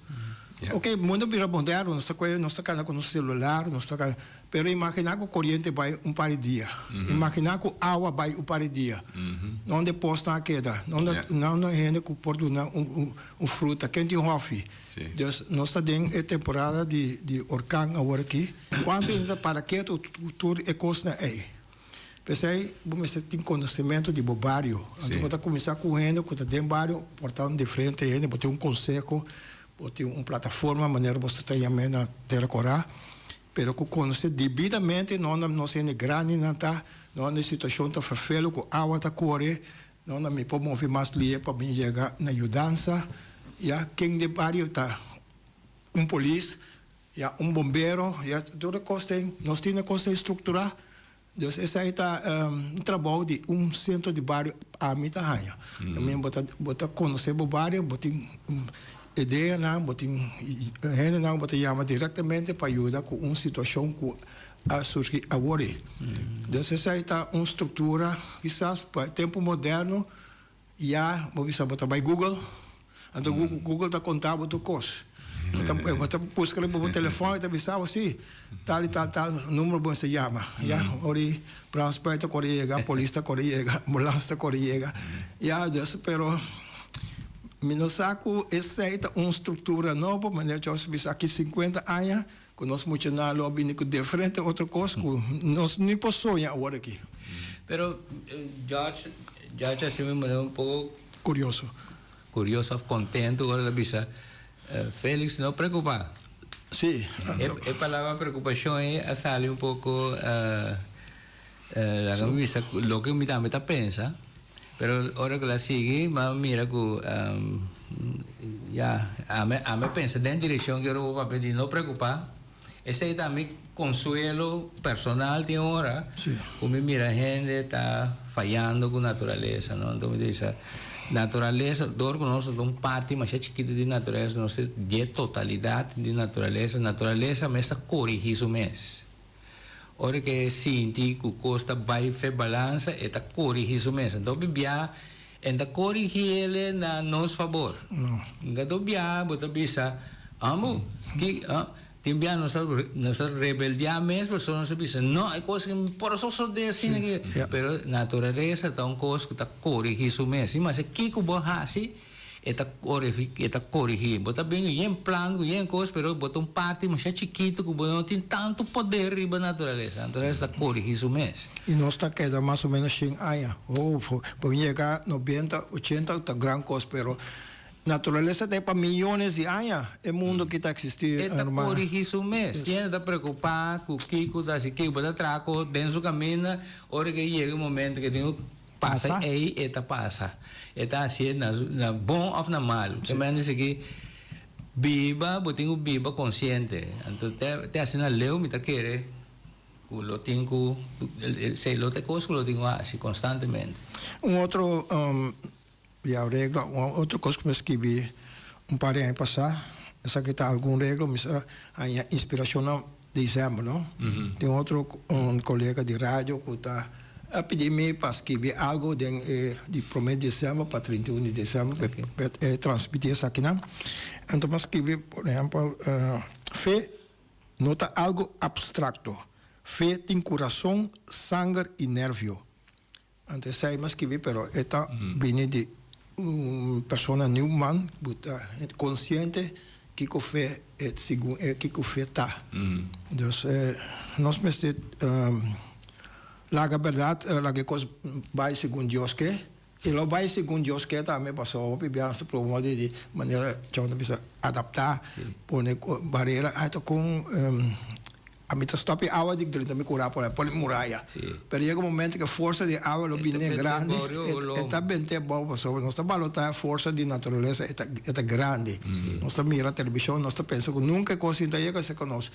Speaker 3: Oke, mundo a bira moderno, nos ta kohe, nos ta kana ku nos selular, nos ta kana. Pero imaginá ku koriente bai un par di dia. Imaginá ku awa bai un par di dia. Nonde e posnan a keda? Nonde nonde hende ku por duna un un fruta? Ken tin hòfi? Dus nos ta den e temporada di di orkan awor aki. Kuantu hende ta para ketu tur e kosnan ei? P'esei bo mester tin konosementu di bo bario. Anto bo ta kuminsá ku hende ku ta den bario, por ta un diferente hende, bo tin un konseho, bo tin un plataforma manera bo ta yam'é na Tera Kòrá. Pero ku konosé debidamente no na nos hende grandinan ta, no na e situashon ta ferfelu ku awa ta kore, no na mi por move mas lie pa mi yega na yudansa, ya ken den bario ta un polis, ya un bombero, ya tur e kos den, nos tin e kos den strukturá. Dus esei ta un trabou di un sentro di bario ami ta haña. También bo ta bo ta konosé bo bario, bo tin ideanan, bo tin hendenan ku bo ta yama direktamente pa yuda ku un situashon ku a surgi awor ei. Dus esei ta un struktura kisas pa e tempu moderno. Ya bo bisa bo ta bai Google, anto Google ta konta bo tur kos. Bo ta bo ta buska riba bo telefòn i ta bisa bo si tal i tal tal numero bo mester yama. Ya, ora i brandweer ta kore yega, polis ta kore yega, ambulans ta kore yega. Ya, dus pero mi no sa ku esei ta un struktura nobo, manera Josh a bisa aki sinkuenta aña ku nos muchanan lo a bini ku diferente otro kos ku nos ni por soña awor aki.
Speaker 2: Pero George, George a hasi mi manera un poko.
Speaker 3: Kurioso.
Speaker 2: Kurioso òf kontentu ora el a bisa, Felix, no preokupá.
Speaker 3: Sí.
Speaker 2: E palabra preokupashon ei a sali un poko, laga mi bisa, loke mi tambe ta pensa. Pero ora ku el a sigui, mi a mira ku, ya, ami a pensa den direkshon ku ora bo papia di no preokupá. Esei ta mi konsuelo personal tin ora ku mi mira hende ta fayando ku naturalesa, no. Anto mi ta bisa, naturalesa, dor ku nos ta un parti masha chikitu di naturalesa, nos ta di e totalidat di naturalesa, naturalesa mes ta korigí su mes. Ora ku e sinti ku kos ta bai fe balansa, e ta korigí su mes. Anto hopi bia e ta korigí el na nos fabor. Anto bia bo ta bisa, Ambu, ki? Tin bia nos ta nos ta rebeldiá mes pasobra nos ta bisa no e kos aki por sosodé asina aki. Pero naturalesa ta un kos ku ta korigí su mes. Sin masa kiko bo hasi e ta e ta korigí. Bo ta bin ku yen plan ku yen kos pero bo ta un parti masha chikitu ku bo no tin tantu poder riba naturalesa. Naturalesa ta korigí su mes.
Speaker 3: I nos ta keda mas o menos shen aña. Ho, bo yega nobenta, ochenta ta gran kos pero Naturalesa ta e pa miyones di aña e mundo ki ta existi,
Speaker 2: E ta
Speaker 3: hermana.
Speaker 2: corigi su mes. Tiene ta preocupa cu kico ta haci kico. Bo ta traha cu den su caminda, ora cu e yega e momento cu e tin cu pasa
Speaker 3: Pasa.
Speaker 2: ey, e ta pasa. E ta hacié na su na bon of na malo. Te mende esaki, biba, bo tin cu biba consciente. Anto te te asina leu mi ta kere cu lo tin cu, esey lo ta e cos cu lo tin cu haci constantemente.
Speaker 3: Un otro Ya regla, un otro kos ku mi a skibi un par di aña pasá, esaki ta algun regla, mi sa haña inspirashon na desèmber, no? Tin otro un kolega di radio ku ta a pidi mi pa skibi algu den e di promé di desèmber pa 31 di desèmber pa e transmití esakinan. Anto mi a skibi, por ehèmpel, fe no ta algu apstrakto, fe tin kurason, sanger i nèrvio. Anto esei mi a skibi pero e ta bini di un persona niu man ku ta konsiente kiko fe e segun e kiko fe ta. Dus nos mester laga bèrdat laga e kos bai segun Dios ke i lo bai segun Dios ke tambe pasobra hopi bia nos ta proba di manera John ta bisa adaptá pone barera ai ta kon Ami ta stop e awa di drenta mi kura por pone muraya. Pero yega un momento ku e forsa di awa lo bini en grandi, e ta bent'é abou pasobra nos ta balotá e forsa di naturalesa e ta e ta grandi. Nos ta mira televishon, nos ta pensa ku nunka e kos sin ta yega serka nos.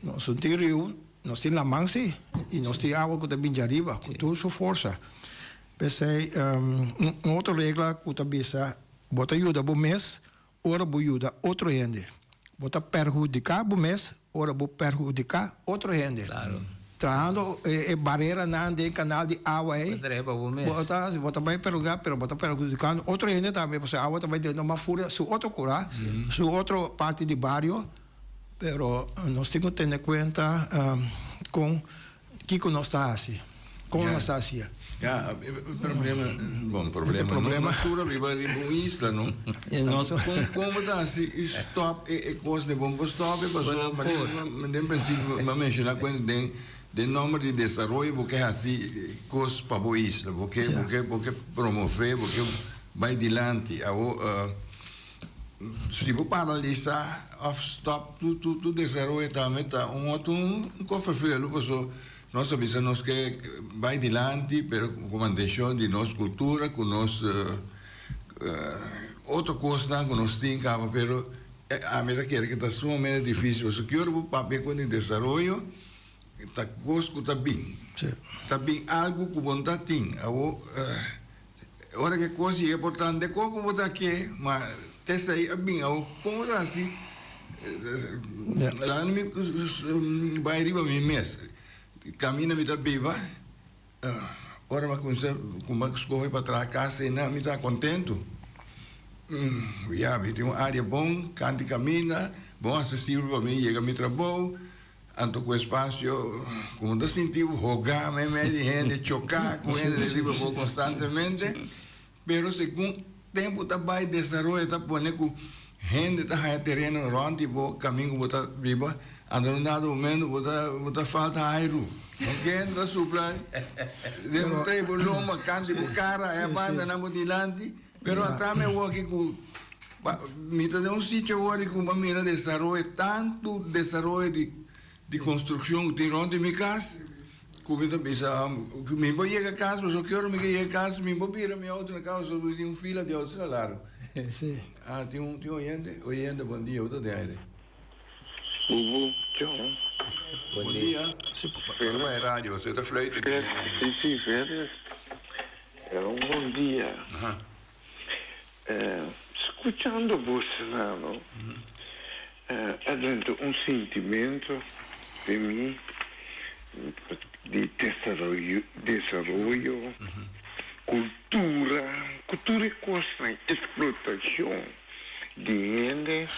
Speaker 3: Nos no tin riu, nos tin laman si, i nos tin awa ku ta bin djariba ku tur su forsa. P'esei un otro regla ku ta bisa bo ta yuda bo mes Ora bo yuda otro hende, bo ta perhudiká bo mes ora bo perhudiká otro hende. Trahando e bareranan den kanal di awa ei, bo ta bo ta bai perhudiká pero bo ta perhudikando otro hende tambe pasobra awa ta bai drenta mas fura su otro kurá, su otro parti di bario. Pero nos tin ku tene kuenta kon Kiko nos ta hasi? Kon nos ta hasia?
Speaker 1: Ya, e problema, bon, problema, problema. No, tur riba riba un isla, no?
Speaker 3: Nos,
Speaker 1: kon, kon bo ta hasi i stop e, e kos de bon bo stop e paso, ma den prinsipio mi a menshoná ku den, den nomber di desaroyo bo ke hasi kos pa bo isla, bo ke, bo ke, bo ke promové, bo ke bai dilanti. Awo, Si bo paralisa of stop tu desaroyo tambe ta un otro un kos ferfelu paso nos ta bisa nos ke bai dilanti pero ku mantenshon di nos kultura ku nos otro kosnan ku nos tin kaba pero ami ta kere ke ta sumamente difisil paso ki ora bo papia ku di desaroyo ta kos ku ta bin ta bin algu ku bo no ta tin awo. Ora ke kos yega por ta de kon ku bo ta ke, ma te esei a bin awo kon bo ta hasi? Laga mi bai riba mi mes. Kaminda mi ta biba, ora mi a kuminsá ku mi a skohe pa traha kas einan mi ta kontentu. Ya mi tin un área bon, kanti kaminda, bon asesibel pa mi yega mi trabou. Anto ku espasio ku bo ta sinti bo hogá meimei di hende, choká ku hende den riba bo konstantemente. Pero segun tempu ta bai desaroyo ta pone ku hende ta haña tereno rònt di bo kamin ku bo ta biba, anto na un dado momento bo ta bo ta falta airu. Un kende ta supla den un trei bo lomba, kant di bo kara, e banda nan bo dilanti. Pero ata mi awor aki ku mi ta den un sitio awor di ku mi a mira desaroyo, tantu desaroyo di di konstrukshon ku tin rònt di mi kas, ku mi ta bisa mi por yega kas pasobra ki ora mi ke yega kas mi por bira mi outo na kas pasobra mi tin un fila di outo asina largu. Ah tin un tin un oyente, oyente bon dia, bo ta den aire.
Speaker 6: Bubu, John.
Speaker 1: Bon dia. Pero e radio, se ta fluit.
Speaker 6: Si, si, Félix. Un bon dia. Scuchando bosonan no, a drenta un sentimento den mi di desaroyo, cultura, cu tur e cosnan, explotacion di hende,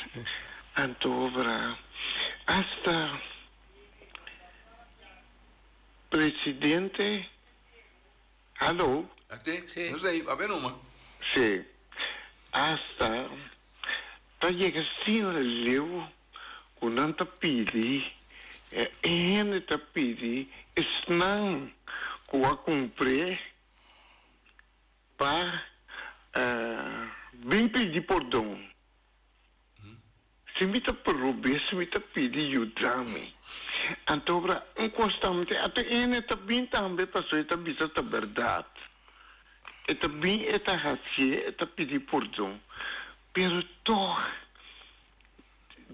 Speaker 6: anto obra. Hasta presidente, hallo?
Speaker 1: Ate?
Speaker 2: Sí.
Speaker 1: Nos ei, papia numa.
Speaker 6: Sí. Hasta ta yega asina leu ku nan ta pidi, e hende ta pidi esnan ku a kumpr'é pa bin pidi pordon. Si mi ta prob'é, si mi ta pidi yuda mi. Anto ora un kos tambe, ata ene ta bin tambe pasobra e ta bisa ta bèrdat. E ta bin, e ta hasié, e ta pidi pordon. Pero tòg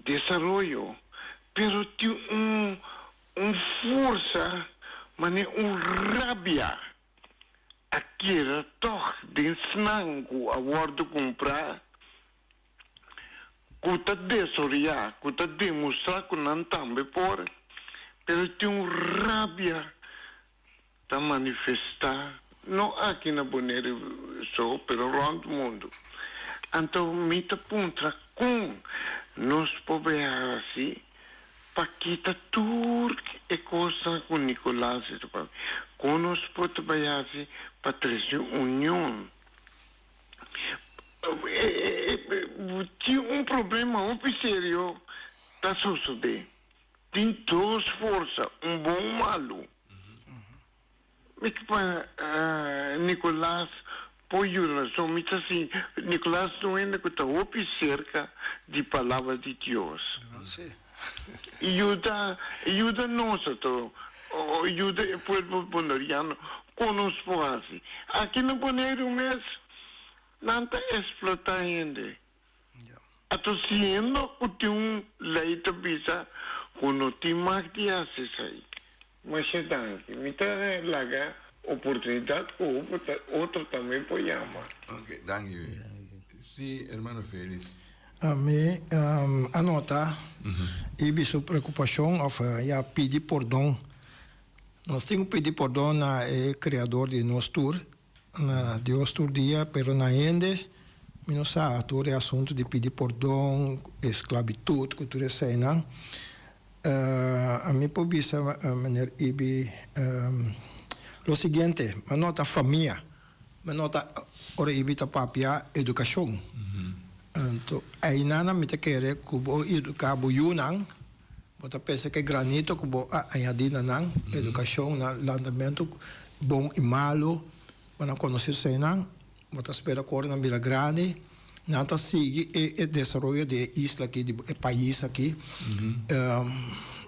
Speaker 6: desaroyo, pero tin un un forsa manera un rabia a keda tòg den snan ku a wòrdu kumprá. Ku ta desoriá, ku ta demostrá ku nan tambe por, pero tin un rabia ta manifestá, no aki na Bonaire so, pero rònt mundu. Anto mi ta puntra kon nos por bay hasi pa kita tur e kosnan ku Nicolas ta papia? Kon nos por ta bay hasi pa trese union? Tin un problema hopi serio ta sosode. Tin dos forsa, un bon un malu. Mi ta pa Nicolas por yuda nos. Mi ta si Nicolas ta un hende ku ta hopi serka di palabra di Dios. Yuda, yuda nos ato, yuda e pueblo boneriano kon nos por hasi. Aki na Boneiru mes nan ta eksplotá hende. Ato siendo ku tin un lei ta bisa ku no tin mag di hasi esei. Masha danki. Mi ta laga oportunidat ku otro tambe por yama.
Speaker 1: Ok, danki. Si, hermano Felix.
Speaker 3: Mi a nota Ibi su preocupacion of ya pidi pordon. Nos tin cu pidi pordon na e Creador di nos tur, na Dios tur dia, pero na hende mi no sa tur e asunto di pidi pordon, esclavitud cu tur eseinan. Ami por bisa meneer Ibi lo siguiente, mi a nota famia. Mi nota ora Ibi ta papia edukashon. Anto einan mi ta kere ku bo eduká bo yunan, bo ta pensa ku e granito ku bo a añadí na nan edukashon, na landamentu bon i malu, bo nan konosé eseinan, bo ta spera ku ora nan bira grandi, nan ta sigui e desaroyo di e isla aki, di e pais aki.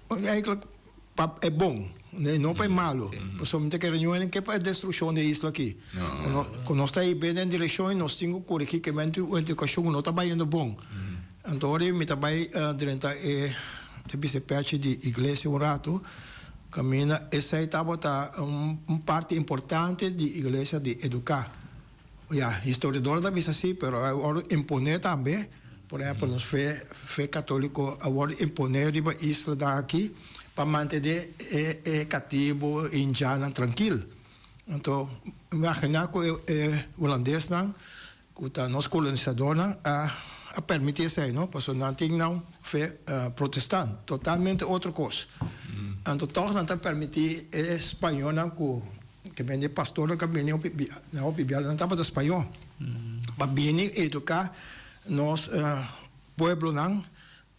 Speaker 3: Eigentlik Pa e bon, no pa e malu. Pasobra mi ta kere ñoe ke pa e destrukshon di e isla aki. Ku nos ta hib'é den direkshon i nos tin ku korigí ke mente un edukashon ku no ta bayendo bon. Anto ora mi ta bai drenta e ta bisa e pèchi di iglesia un ratu, kaminda esei tabata un parti importante di iglesia di eduká. Ya, historiadornan ta bisa si, pero a wòrdu imponé tambe. Por ehèmpel, nos fe, fe katóliko a wòrdu imponé riba islanan aki pa mantené e e katibu indjannan trankil. Anto, imaginá ku e e hulandesnan, ku ta nos kolonisadornan, a a permití esei, no? Pasobra nan tin nan fe protestant, totalmente otro kos. Anto tòg nan ta permití e spañolnan ku Ke bende pastornan ka bini hopi na hopi biaha nan tabata spañó pa bini eduká nos pueblonan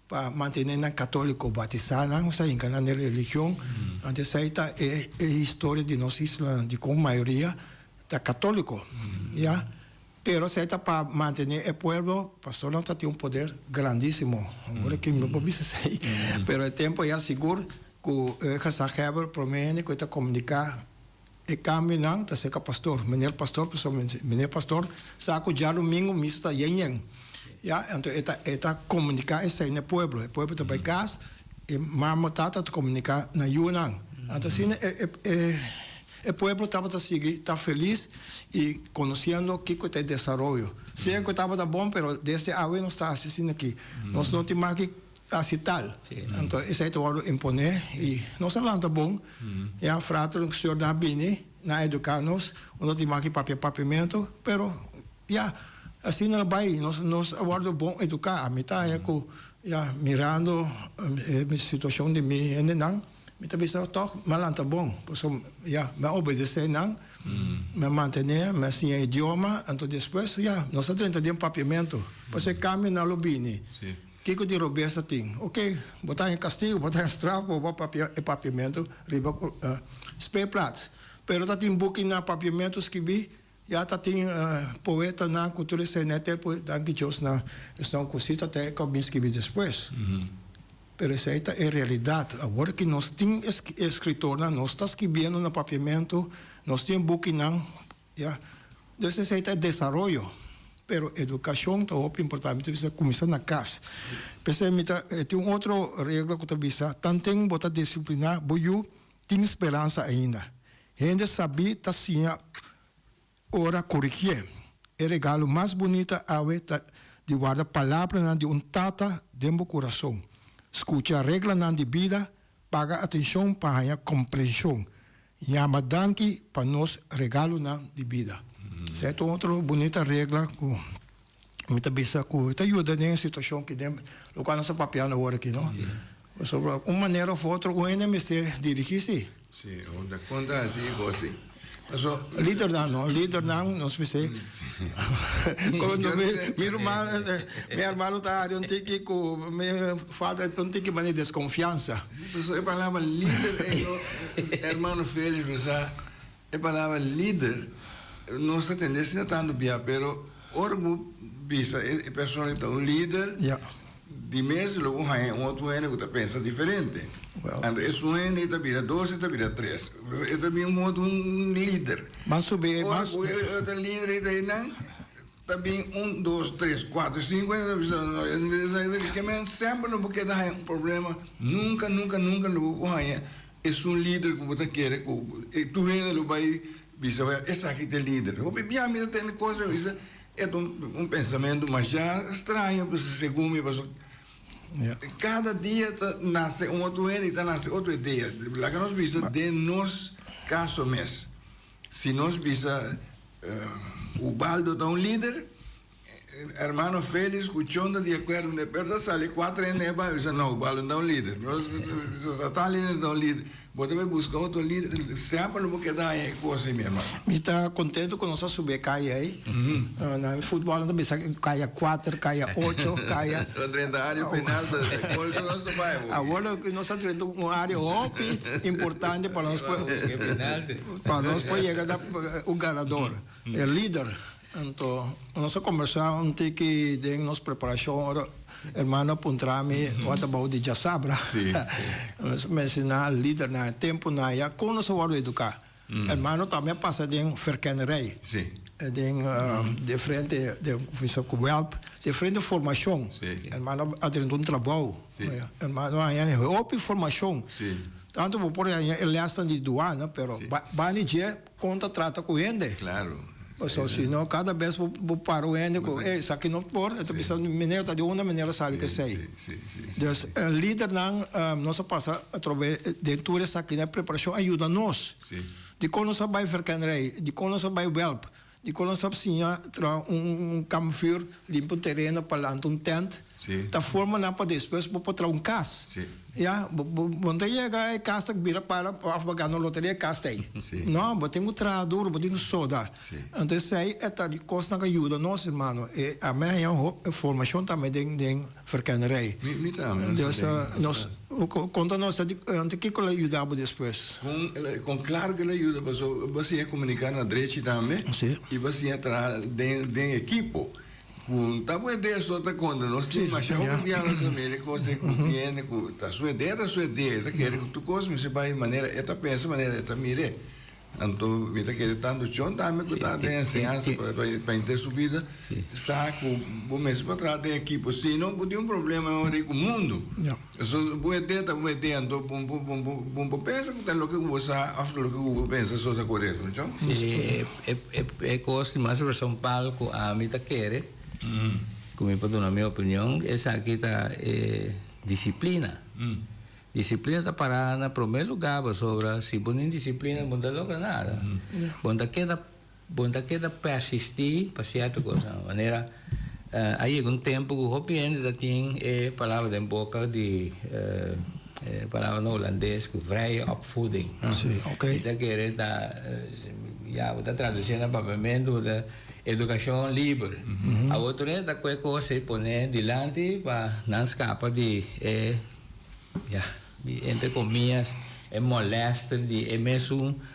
Speaker 3: pa mantené nan katóliko, batisá nan, osea hinka nan den religion. Anto esei ta e e historia di nos islanan dikon mayoria ta katóliko, ya. Pero esei ta pa mantené e pueblo, pastornan ta tin un poder grandísimo. Awor aki mi no por bisa esei, pero e tempu ya sigur Ku e gezaghebber promé hende ku e ta komuniká e kambionan ta serka pastor, meneer pastor, pasobra meneer pastor sa ku djadumingu misa ta yen yen. Ya, anto e ta e ta komuniká esei na e pueblo. E pueblo ta bai kas, e mama tata ta komuniká na yunan. Anto asina e e e e pueblo tabata sigui ta felis i konosiendo kiko ta e desaroyo. Sea ku tabata bon, pero desde awe nos ta hasi asina aki. Nos no tin mas ki Hasi tal. Anto esei ta wòrdu imponé i nos a lanta bon. Ya frater ku señor nan a bini, nan a eduká nos, un ta tin maki papia papiamentu, pero ya, asina a bai. Nos nos a wòrdu bon eduká. Ami ta haña ku Ya, mirando e situacion di mi hendenan, mi ta bisa toch mi a lanta bon, pasobra ya, mi a obedece nan, mi a mantene, mi a siña idioma, anto despues ya, nos a drenta den papiamento, pasobra e cambionan lo bini. Kico di robes a tin? Ok, bo ta haña castigo, bo ta haña straf pa bo a papia e papiamento riba speelplaats, pero ta tin buki na papiamento skibi. Ya ta tin poetanan ku tur esei na e tempu, danki Dios na esnan ku si ta te ku a bin skibi despues. Pero esei ta e realidat. Awor ki nos tin e eskritornan, nos ta skibiendo na papiamentu, nos tin bukinan, ya. Dus esei ta e desaroyo. Pero edukashon ta hopi importante. Mi ta bisa kuminsá na kas. P'esei mi ta tin un otro regla ku ta bisa, tanten bo ta disipliná bo yu, Tin speransa ainda. Hende sabí ta siña ora korigié. E regalo mas bunita awe ta di warda palabranan di un tata den bo kurason. Skucha reglanan di bida, paga atenshon pa haña komprenshon. Yama danki pa nos regalonan di bida. Esei ta un otro bunita regla ku Mi ta bisa ku ta yuda den e situashon ki den lokual nos ta papiando awor aki, no? Pasobra un manera òf otro un hende mester dirigí si.
Speaker 1: Si, un ta konta hasi i gosi. Paso.
Speaker 3: Lidernan, no? Lidernan nos mester. Mi ruman, mi hermano ta hari un tiki ku mi falta un tiki manera di deskonfiansa.
Speaker 1: Si, paso e palabra lider ei no, hermano Felix bisa. E palabra lider nos ta tende asina tantu bia, pero ora bo bisa e persona ta un lider, di mes lo bo haña un otro hende ku ta pensa diferente. Anto esun hende ta bira dos, e ta bira tres. E ta bin un otro un lider. Ora ku e otro lider ei ta einan, ta bin un, dos, tres, kuater, sinku hende ta bisa no, esaki ta ke semper lo bo keda haña un problema, nunka, nunka, nunka lo bo por haña Esun lider ku bo ta kere ku tur hende lo bai bisa wèl esaki ta e lider. Hopi bia mi ta tende kos mi bisa e ta un pensamentu masha straño segun mi pasobra kada dia ta nase un otro hende i ta nase otro idea. Laga nos bisa den nos kaso mes si nos bisa Ubaldo ta un lider. Hermano Félix cu Chon ta di acuerdo ne, pero ta sali cuatro hende e bay bisa no, Ubaldo no ta un lider, no tal hende no ta un lider, bo ta bay busca otro lider, semper lo bo keda haña e cos ey mi hermano.
Speaker 3: Mi ta contento cu nos a subi e caya ey, na futbol nan ta bisa caya cuater, caya ocho, caya.
Speaker 1: Lo drenta area penal ta gol ta nos ta bay awor.
Speaker 3: Awor nos a drenta un area hopi importante pa nos por pa nos por yega na un ganador, e lider. Anto nos a kombersá un tiki den nos preparashon ora hermano a puntra mi what about di djasabra. Nos a menshoná lidernan e tempunan ya kon nos a wòrdu eduká. Hermano tambe a pasa den verkennerij, den diferente ku wèlp, diferente formashon. Hermano a drenta un trabou, hermano a haña hopi formashon. Tantu bo por haña e lèsnan di duana pero bani dje Kon ta trata ku hende.
Speaker 1: Claro.
Speaker 3: Pasobra si no kada bes bo bo para un hende ku ey esaki no por e ta bisa manera ta di unda manera sali ku esey. Dus lidernan nos a pasa atrobe den tur esaki na preparashon a yuda nos. Dikon nos a bai verkenrij, dikon nos a bai welp, dikon nos a siña traha un kampvuur, limpia un tereno pa lanta un tent. Ta forma nan pa despues bo por traha un kas. Ya, bo bo no ta yega e kas ta bira para òf bo gana loteria e kas ta ei. No, bo tin ku traha duro, bo tin ku soda. Anto esei e ta di kosnan ku a yuda nos, hermano. E ami a haña hopi formashon tambe den den verkennerij.
Speaker 1: Mi mi tambe.
Speaker 3: Dus nos konta nos ta di anto kiko lo yuda bo despues?
Speaker 1: Kon kon klaro ke lo yuda pasobra bo siña komuniká na drechi tambe i bo siña traha den den ekipo. Ku ta bo idea so ta konta nos tin masha hopi bia nos a mira e kos ei ku tiene ku ta su idea ta su idea e ta kere ku tur kos mester bai manera e ta pensa manera e ta mir'é anto mi ta kere tantu chon tambe ku ta den enseñansa pa henter su bida sa ku bo mester por traha den ekipo si no bo tin un problema ora ei ku mundu pasobra bo idea ta bo idea anto bo bo bo pensa ku ta loke ku bo sa òf loke ku bo pensa so ta korekto no chon.
Speaker 2: E kos di mas resompal ku ami ta kere, ku mi por duna mi opinion, esaki ta e disiplina. Disiplina ta pará na promé lugá pasobra si bo no tin disiplina bo no ta logra nada. Bo no ta keda bo no ta keda persistí pa sierto kosnan. Manera. A yega un tempu ku hopi hende ta tin e palabra den boka di e palabra na hulandes ku vrije opvoeding.
Speaker 3: Sí, ok.
Speaker 2: Mi ta kere ta ya bo ta tradusi na papiamentu bo ta edukashon liber. Awor tur hende ta kue kos ei pone dilanti pa nan skapa di e ya entre komias e molèster di e mesun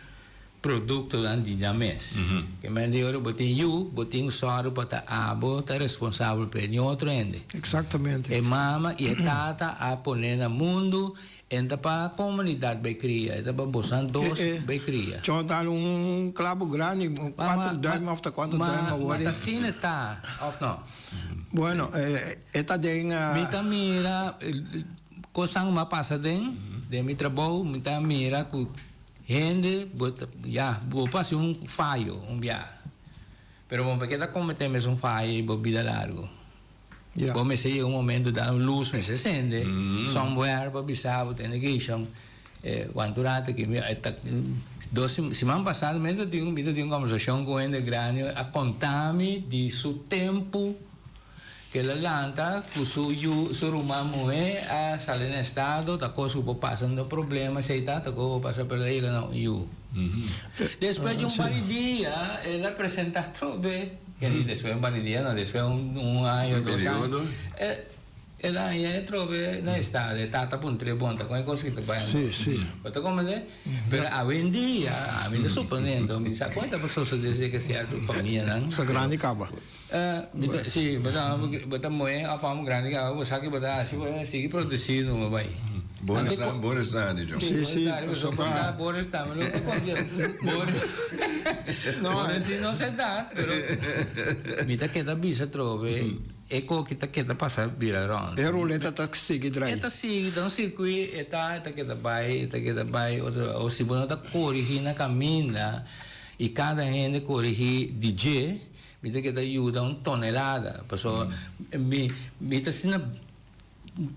Speaker 2: Produktonan di nan mes. Ke men di ora bo tin yu, bo tin sòru pa ta abo ta responsabel p'e, ni otro hende.
Speaker 3: Exactamente.
Speaker 2: E mama i e tata a pone na mundu, en ta pa komunidat bai kria, e ta pa bosan dos bai kria.
Speaker 3: Chon ta un klabo grandi, kuater duim òf ta kuantu duim awor.
Speaker 2: Ma ta asina e ta, òf no?
Speaker 3: Bueno, e ta den.
Speaker 2: Mi ta mira kosnan ku mi a pasa den, den mi trabou, mi ta mira ku. Hende bo ta ya bo por hasi un fayo un bia pero bo por keda comete mesun fayo y bo bida largo. Bo mester yega un momento da un luz mester sende somewhere pa bisa bo tende kishon cuanto rato aki mi ta dos siman pasa mi ta tin mi ta tin un conversacion cu un hende grandi a conta mi di su tempo. Kel a lanta ku su yu, su ruman muhé a sali na estado, ta kos ku por pasa no problema esei ta, ta kos ku por pasa pero el a yega na un yu. Despues di un par di dia el a presentá atrobe, kende despues di un par di dia no, despues di un aña o dos aña, el a haña atrobe na estado, e tata a puntr'é bon ta kon e kos aki ta bai anto? Bo ta komprendé? Pero awendia, ami ta suponé anto, mi sa kon e ta por sosodé si ke sierto famianan.
Speaker 3: Sa grandi kaba.
Speaker 2: Mi ta, si, bo ta bo ta moe of amo grandi caba, bo sa ki bo ta haci, bo ta sigui produci numa bay.
Speaker 1: Boris ta, Boris ta di John.
Speaker 3: Si, si,
Speaker 2: pasobra. Boris ta, mi no ta confia. Boris, Boris si no se da, pero mi ta keda bisa atrobe, e koki ta keda pasa bira rond.
Speaker 3: E ruleta ta sigui drai.
Speaker 2: E ta sigui, ta un circuit, e ta, e ta keda bay, e ta keda bay, otro, o si bo no ta corigi na caminda, y cada hende corigi di dje, Mi ta keda yuda un tonelada, pasobra mi mi ta asina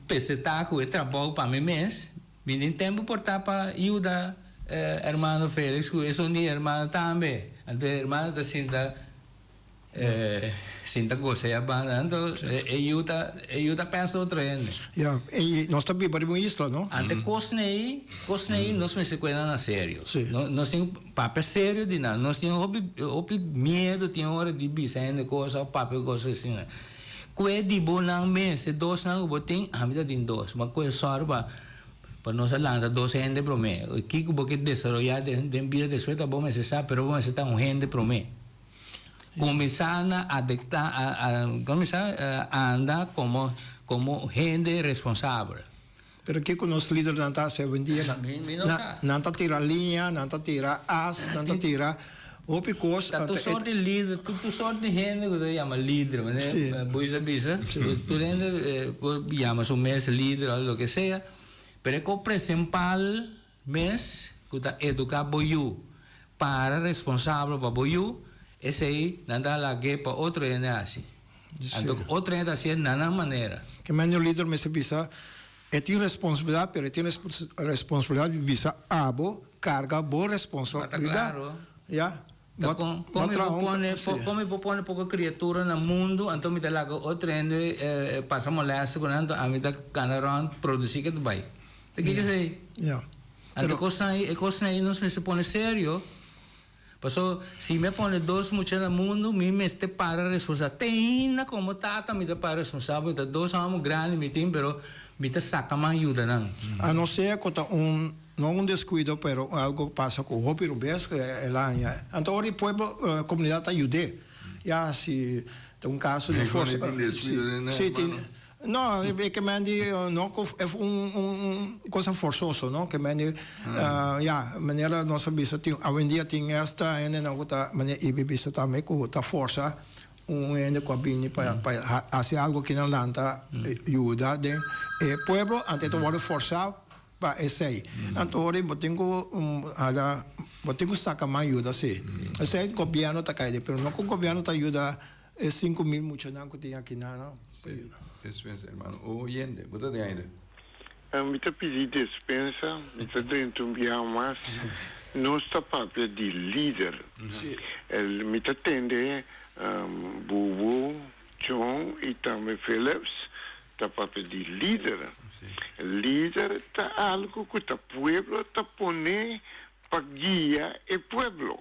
Speaker 2: pesetá ku e trabou pa mi mes, mi tin tempu por ta pa yuda hermano Felix ku esun di hermano tambe. Anto e hermano ta sinta sinta gosa e banda, anto e yu ta e yu ta pèsa otro hende.
Speaker 3: Ya, i nos ta biba riba un isla, no?
Speaker 2: Anto e kosnan ei, kosnan ei nos mester kueda na serio. Nos tin Papia serio di nan. Nos tin hopi hopi miedo tin ora di bisa hende cosa of papia cosa asina. Kue di bo nan mes, e dos nan ku bo tin, ami ta tin dos. Ma kue sòru pa pa nos a lanta dos hende promé. Kiko bo ke desaroyá den den bida despues ta bo mester sa, pero bo mester ta un hende promé. Kuminsá na adektá a a kuminsá anda komo komo hende responsabel.
Speaker 3: Pero kiko nos lidernan ta hasi awendia? Nan ta tira liña, nan ta tira as, nan ta tira hopi kos.
Speaker 2: Ta tur sort di lider, tur sort di hende ku ta yama lider, manera Boyce a bisa. Tur hende por yama su mes lider o loke sea, pero e kos principal mes ku ta eduká bo yu, para responsabel pa bo yu, esei nan ta lag'é pa otro hende hasi. Anto ku otro hende ta hasié na nan manera.
Speaker 3: Ke mende un lider mester bisa e tin responsabilidat pero e tin responsabilidat di bisa abo karga bo responsabilidat. Ya.
Speaker 2: Ta kon kon mi por pone kon mi por pone poko kriatura na mundu anto mi ta laga otro hende pasa molèste ku nan anto ami ta kana rònt produsí ke ta bai. Ta kiko esei? Anto kosnan ei e kosnan ei nos mester pone serio. Paso, si mi a pone dos mucha na mundu, mi mester para responsabel. Te ainda komo tata mi ta para responsabel, mi ta dos homo grandi mi tin, pero mi ta saka man yuda nan.
Speaker 3: A no ser ku ta un, no un deskuido, pero algo pasa ku hopi rubes ku el a haña. Anto ora e pueblo, komunidat ta yud'é. Ya si ta un kaso di forsa.
Speaker 1: Tin deskuido den nan,
Speaker 3: Si tin. No, e ke men di no ku e un un cosa forzoso, no? Ke men di ya, manera nos a bisa tin awendia tin esta hendenan ku ta manera Ibi bisa tambe ku ta forsa un hende ku a bini pa pa hasi algo ki nan lanta yuda den e pueblo, anto e ta wòrdu forsá pa esei. Anto ora bo tin ku hala bo tin ku saka mas yuda si. Esei gobièrnu ta kai den, pero no ku gobièrnu ta yuda E 5000 muchanan ku tin aki nan no pa yuda.
Speaker 1: Despensa hermano. O oyente, bo ta den aire.
Speaker 6: Mi ta pidi despensa, mi ta drenta un biaha mas. Nos ta papia di lider. Mi ta tende Bubu. John i tambe Phillips ta papia di lider. Lider ta algu ku ta pueblo ta pone pa guia e pueblo.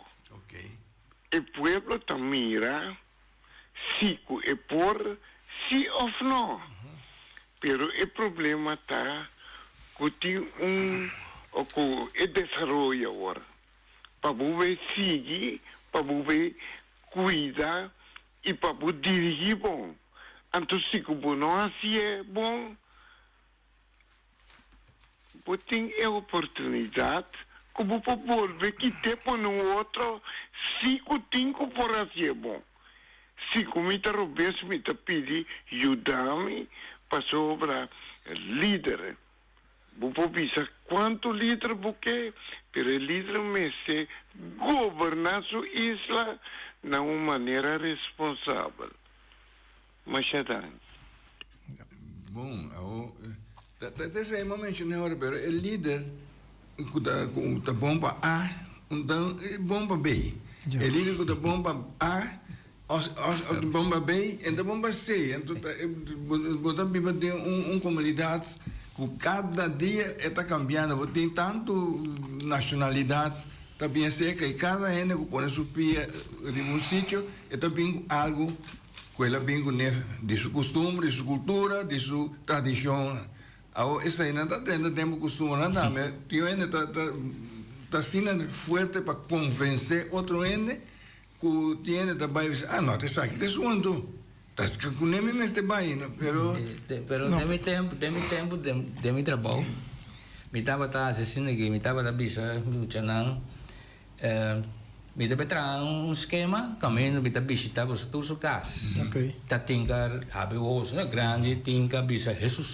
Speaker 6: E pueblo ta mira si ku e por si òf no. Pero e problema ta ku tin un ku e desaroyo awor pa bo bay sigui, pa bo bay cuida y pa bo dirigi bon. Anto si cu bo no hacié bon, bo tin e oportunidad cu bo por bolbe kité pone un otro si cu tin cu por hacié bon. Si cu mi ta robes mi ta pidi yuda mi pasobra lider. Bo por bisa cuanto lider bo ke, pero e lider mester goberna su isla na un manera responsabel. Masha danki.
Speaker 1: Bon, awo, ta ta esei mi a menciona ahora, pero e lider cu ta cu ta bon pa A, no ta bon pa B. E lider cu ta bon pa A, Os os ta bon pa bay en ta bon pa sey anto ta bo ta biba den un un comunidad cu cada dia e ta cambiando bo tin tanto nacionalidad ta bien cerca y cada hende cu pone su pia riba un sitio e ta bin cu algo cu el a bin cune di su costumbre di su cultura di su tradicion awor esainan ta drenta den bo costumbernan tambe tin hende ta ta ta asina fuerte pa convence otro hende. Ku tin hende ta bai bisa, ah no, ta esaki ta esun anto. Ta kuné mi mester bai, no, pero.
Speaker 2: Pero den mi tempu, den mi tempu den mi trabou, mi tabata hasi asina aki, mi tabata bisa muchanan, mi ta bai traha un skema kaminda mi ta bishita boso tur su kas. Ta tin ka habri wowo asina grandi, tin ka bisa Hesus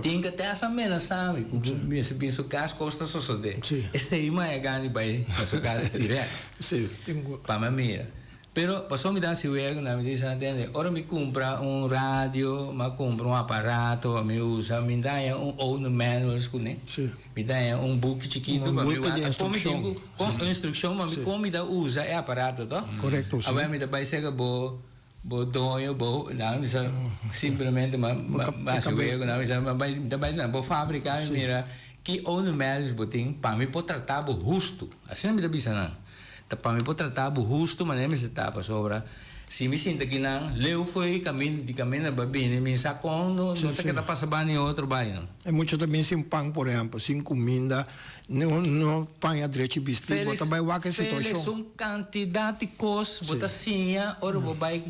Speaker 2: tin ka te hasta menasá mi ku mi mester bin su kas kos ta sosodé. Esei maya gana di bai na su kas dirèkt.
Speaker 3: Sí, tin ku.
Speaker 2: Pa mi a mira. Pero pasobra mi ta hasi wega nan mi ta bisa tende, ora mi kumpra un radio, mi a kumpra un aparato pa mi usa, mi ta haña un owner manuals kuné.
Speaker 3: Sí.
Speaker 2: Mi ta haña un buki chikitu
Speaker 3: Un
Speaker 2: pa mi
Speaker 3: buki di
Speaker 2: wak kon mi tin
Speaker 3: instrukshon.
Speaker 2: ku, kon instrukshon pa mi kon mi ta usa e aparato to.
Speaker 3: Korekto, sí.
Speaker 2: Awor mi ta bai serka bo bo doño, bo, nan mi bisa simplemente mi a hasi wega ku nan, mi bisa mi bai mi ta bai na bo fabrika mi mira ki owner manuals bo tin pa mi por trata bo hustu. Asina mi ta bisa nan, Ta pa mi por trata bo hustu manera mi sa ta, pasobra si mi sinta akinan leu fo'i kaminda di kaminda bo a bini, mi sa kon no ta keda pasa banda i otro bai no.
Speaker 3: E mucha ta bin sin pan, por ehempel, sin kuminda, no no paña drechi bisti, bo ta bai wak e
Speaker 2: Feliz,
Speaker 3: situashon.
Speaker 2: un kantidat di kos bo ta siña ora bo bai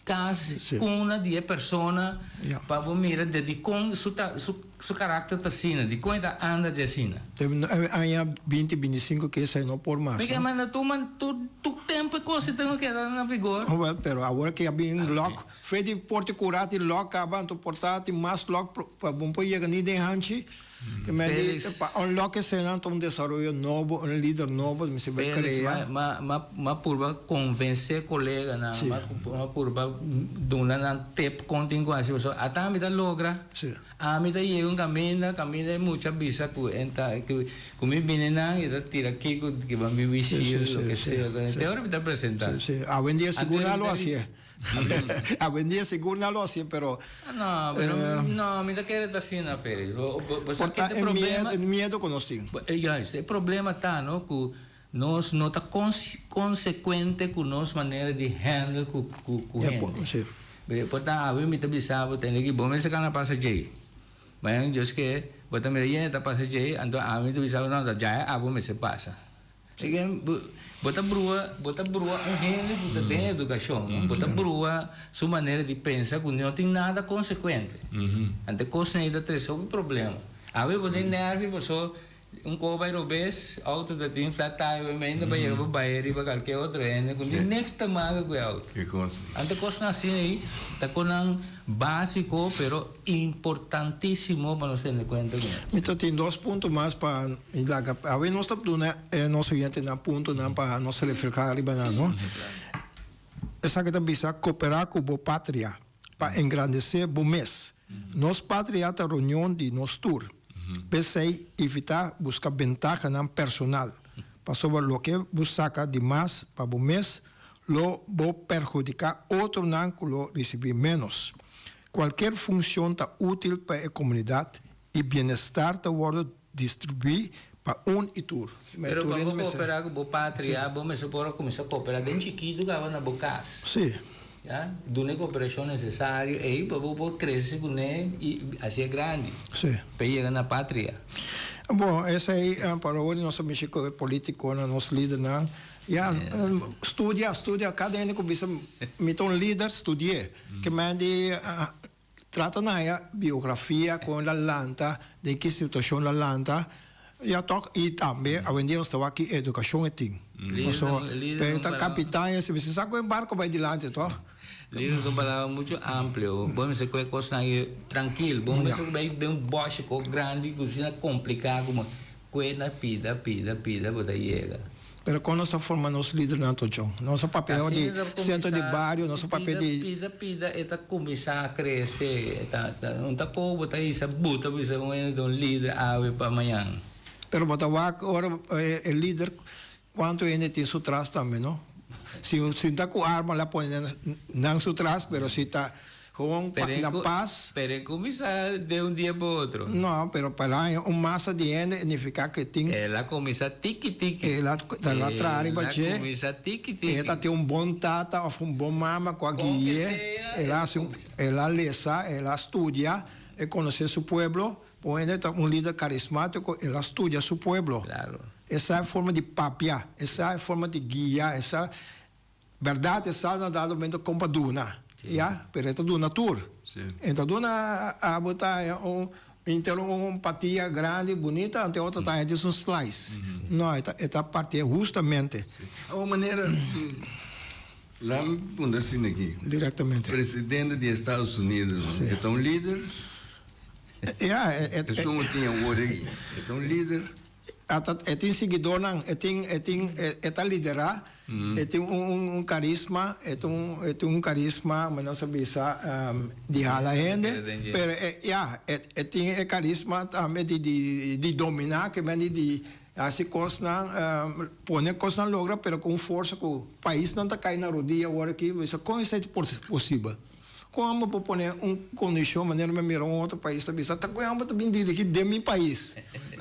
Speaker 2: Kas kuna di e persona pa bo mira de dikon su ta su su karakter ta asina, dikon e ta anda di asina.
Speaker 3: Te aña binti binti sinku ke esei no por mas.
Speaker 2: Mi ke manda tur man tur tur tempu e kos ei ta keda na vigor.
Speaker 3: Wel, pero awor ke a bin lòk, fe di por te kura tin lòk kaba, anto por ta tin mas lòk pa bo no por yega ni den hanchi. Ke men di pa unlock eseinan ta un desaroyo nobo, un lider nobo mester bai
Speaker 2: Felix,
Speaker 3: krea.
Speaker 2: ma ma ma purba konvensé koleganan, ma ma purba duna nan tip kon tin ku hasi pasobra ata mi ta logra, ami ta yega un kaminda, kaminda e mucha bisa ku e ta ku ku mi bini nan e ta tira kiko ku bo mi wishil loke sea, te ora mi ta presentá.
Speaker 3: Awendia sigur nan lo hasié. Awendia sigur nan lo hacié, pero.
Speaker 2: No, pero no, mi ta kere ta asina, Felix. Bo, bo, bo sa
Speaker 3: Por ta
Speaker 2: ke
Speaker 3: e
Speaker 2: problema.
Speaker 3: miedo, e miedo ku nos tin.
Speaker 2: Juist, e problema ta no ku nos no ta consecuente ku nos manera di handle ku ku ku
Speaker 3: Ja,
Speaker 2: hende.
Speaker 3: si.
Speaker 2: Por ta awe mi ta bisa bo tende ki bo mester kana pasa djei. Mañana Dios ke bo ta mira yende ta pasa djei, anto ami ta bisa bo no, ta djai abo mester pasa. Bo ta brua, bo ta brua un hende ku ta den edukashon, no? Bo ta brua su manera di pensa ku no tin nada konsekuente. Anto e kosnan ei ta trese hopi problema. Awe bo den nèrvi paso un kos bai robes, outo ta tin flat tire, bo mende bai yega bo bai riba kalke otro hende ku tin niks te maka ku e outo. Anto e kosnan asina ei ta kosnan básiko pero Importantísimo pa nos tene kuenta ku.
Speaker 3: Mi ta tin dos punto mas pa mi laga. Awe nos ta duna e nos oyentenan puntonan pa nos reflehá riba nan, no? Esaki ta bisa, Koperá ku bo patria pa engrandesé bo mes. Nos patria ta reunion di nos tur. P'esei, evitá buska bentahanan personal, pasobra loke bo saka di mas pa bo mes, lo bo perhudiká otronan ku lo risibí ménos. Kualker funshon ta útil pa e komunidat i bienestar ta wòrdu distribuí pa un i tur.
Speaker 2: Pero pa bo kooperá ku bo patria, bo mester por a kuminsá kooperá den chikitu kaba na bo kas.
Speaker 3: Sí.
Speaker 2: Ya, duna e kooperashon nesesario ei pa bo por krese kuné i hasié grandi.
Speaker 3: Sí.
Speaker 2: Pa e yega na patria.
Speaker 3: Bon, esei pa awor nos a mishi ku e politikonan, nos lidernan. Ya, studia, studia. Kada hende ku bisa mi ta un lider, studi'é. Ke men di trata na haña biografia kon el a lanta, den ki situashon el a lanta. Ya tok, i tambe awendia nos ta wak ki edukashon e tin. Pasobra e ta kapitan i si sa ku e barko bai dilanti tok.
Speaker 2: Lider ta un palabra muchu amplio. Bo mester kohe kosnan aki trankil. Bo mester bai den un bòshe kos grandi ku asina kompliká komo kohe na pida pida pida bo ta yega.
Speaker 3: Pero kon nos ta forma nos lidernan to John? Nos a papia di centro di bario, nos a papia di.
Speaker 2: Pida pida e ta cuminsa crece, e ta un ta kobo bo ta hisa buta bisa un hende ta un lider awe pa mañan.
Speaker 3: Pero bo ta wak ora e lider cuanto hende tin su tras tambe no? Si si ta cu arma la pone nan su tras pero si ta Gewoon pa na pas.
Speaker 2: Pero e kuminsá de un dia pa otro.
Speaker 3: No, pero pa el haña un masa di hende e nifiká ku e tin.
Speaker 2: El a kuminsá tiki tiki.
Speaker 3: El a el a traha riba dje.
Speaker 2: El a kuminsá tiki tiki.
Speaker 3: E ta tin un bon tata òf un bon mama ku a gui'é. El a hasi un, el a lesa, el a studia, e konosé su pueblo. Un hende ta un lider karismátiko, el a studia su pueblo.
Speaker 2: Klaro.
Speaker 3: E sa e forma di papia, e sa e forma di guia, e sa. Berdad e sa na dado momento con pa duna, ya, pero e ta duna tur. E ta duna abo ta haya un inter un patia grandi bunita anto e otro ta haya djis un slice. No, e ta e ta parti hustamente.
Speaker 1: Awor manera Lam punta asina aki.
Speaker 3: Directamente.
Speaker 1: Presidente di Estados Unidos e ta un lider?
Speaker 3: Ya, e.
Speaker 1: Esun cu tin awor ei, e ta un lider?
Speaker 3: Ata e tin siguidornan, e tin e tin e ta liderá, e tin un un karisma, e tin un e tin un karisma, mi nos a bisa di hala hende, pero e ya e e tin e karisma tambe di di di dominá ke men di di hasi kosnan pone kosnan logra pero ku un forsa ku paisnan ta kai na rodia awor aki, bisa kon esei ta posibel? Kon amo por pone un kondishon manera mi a mira un otro pais ta bisa, ta kon amo ta bin dirigi den mi pais?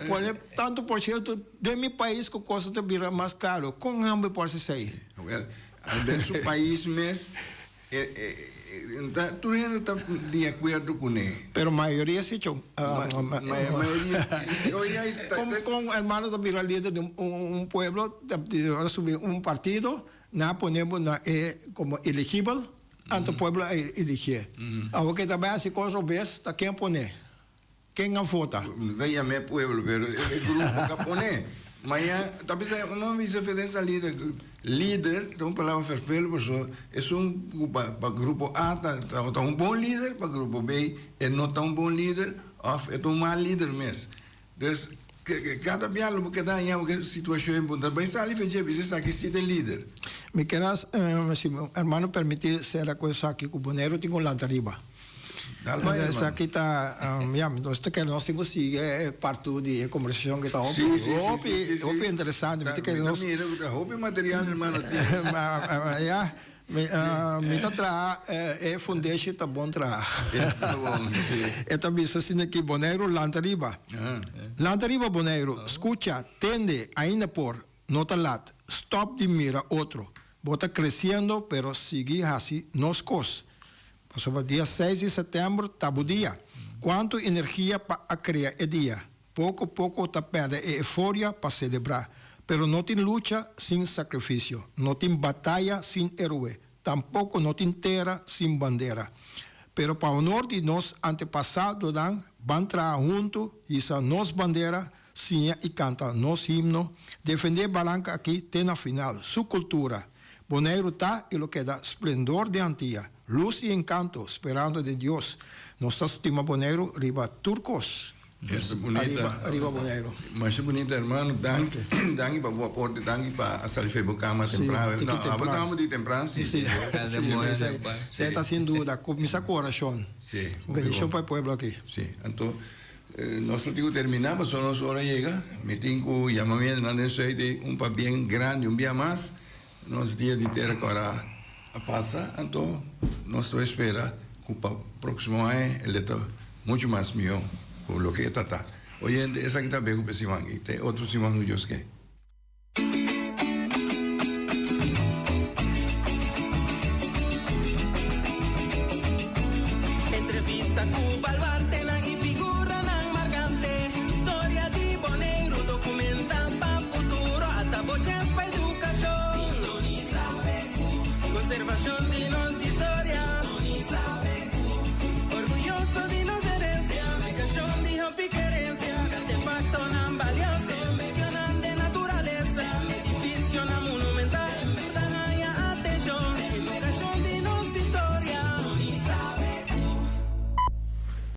Speaker 3: Pone tantu por shento den mi pais ku kosa ta bira mas karo. Kon amo por hasi esei?
Speaker 1: Wel, den su pais mes tur hende ta di akuerdo kuné.
Speaker 3: Pero mayoria si chon.
Speaker 1: Mayoria.
Speaker 3: Kon hermano ta bira lider di un pueblo, ta subi un partido, nan a pone bo na e komo eligibel. Anto pueblo a eligié. Awor ke ta bai hasi kos robes, ta ken a poné? Ken a vota?
Speaker 1: No ta yam'é pueblo, pero e grupo ku a poné. Maña ta bisa, un a bisa fe den salida, lider ta un palabra ferfel pasobra esun ku pa grupo A ta ta un bon lider, pa grupo B e no ta un bon lider òf e ta un mal lider mes. Dus, kada bia lo bo keda haña bo ke situashon e bo ta bai sali fe dje bisa esaki si ta e lider.
Speaker 3: Mi kier a, si mi hermano permiti sera ku esaki ku Boneiru tin ku lanta riba.
Speaker 1: Dal bai hermano.
Speaker 3: Esaki ta, ya, nos ta kere nos tin ku sigui e partu di e kombersashon ku ta hopi, hopi, hopi interesante. Mi ta kere nos.
Speaker 1: Mi ta mira ku ta hopi material hermano tin.
Speaker 3: Ya. Mi mi ta traha e fundeshi ta bon traha. E ta bisa asina aki, Boneiru lanta riba. Lanta riba Boneiru, skucha, tende, ainda por, no ta lat. Stòp di mira otro. Bo ta kresiendo pero sigui hasi nos kos. Pasobra dia seis di sètèmber ta bo dia. Kuantu energia pa a krea e dia. Poko poko ta pèrdè e euforia pa selebrá. Pero no tin lucha sin sakrifisio, no tin bataya sin héroe, tampoko no tin tera sin bandera. Pero pa honor di nos antepasadonan, ban traha huntu, hisa nos bandera, siña i kanta nos himno, defendé baranka aki te na final, su kultura. Boneiru ta i lo keda splendor di Antia, lus i enkanto, sperando den Dios. Nos ta stima Boneiru riba tur kos.
Speaker 1: Masha bunita.
Speaker 3: Ariba, ariba Boneiru.
Speaker 1: Masha bunita hermano, danki, danki pa bo aporte, danki pa a sali fe bo kama
Speaker 3: Sí,
Speaker 1: tempran.
Speaker 3: tiki
Speaker 1: No, abo
Speaker 3: tempran.
Speaker 1: tamba di tempran sí.
Speaker 3: Sí, sí, sí, sí, sí, ta sin duda, kuminsá ku orashon.
Speaker 1: Sí, hopi
Speaker 3: Bendishon
Speaker 1: bon.
Speaker 3: pa e pueblo aki.
Speaker 1: Sí, anto nos no tin ku terminá pasobra nos ora yega. Mi tin ku yama mi hendenan den Zuid ei un pabien grandi un bia mas. Nos dia di tera kòrá a pasa, anto nos ta spera ku pa próksimo aña el ta muchu mas mihó ku loke e ta ta. Oyente, esaki ta beko pa e siman i te otro siman ku Dios ke.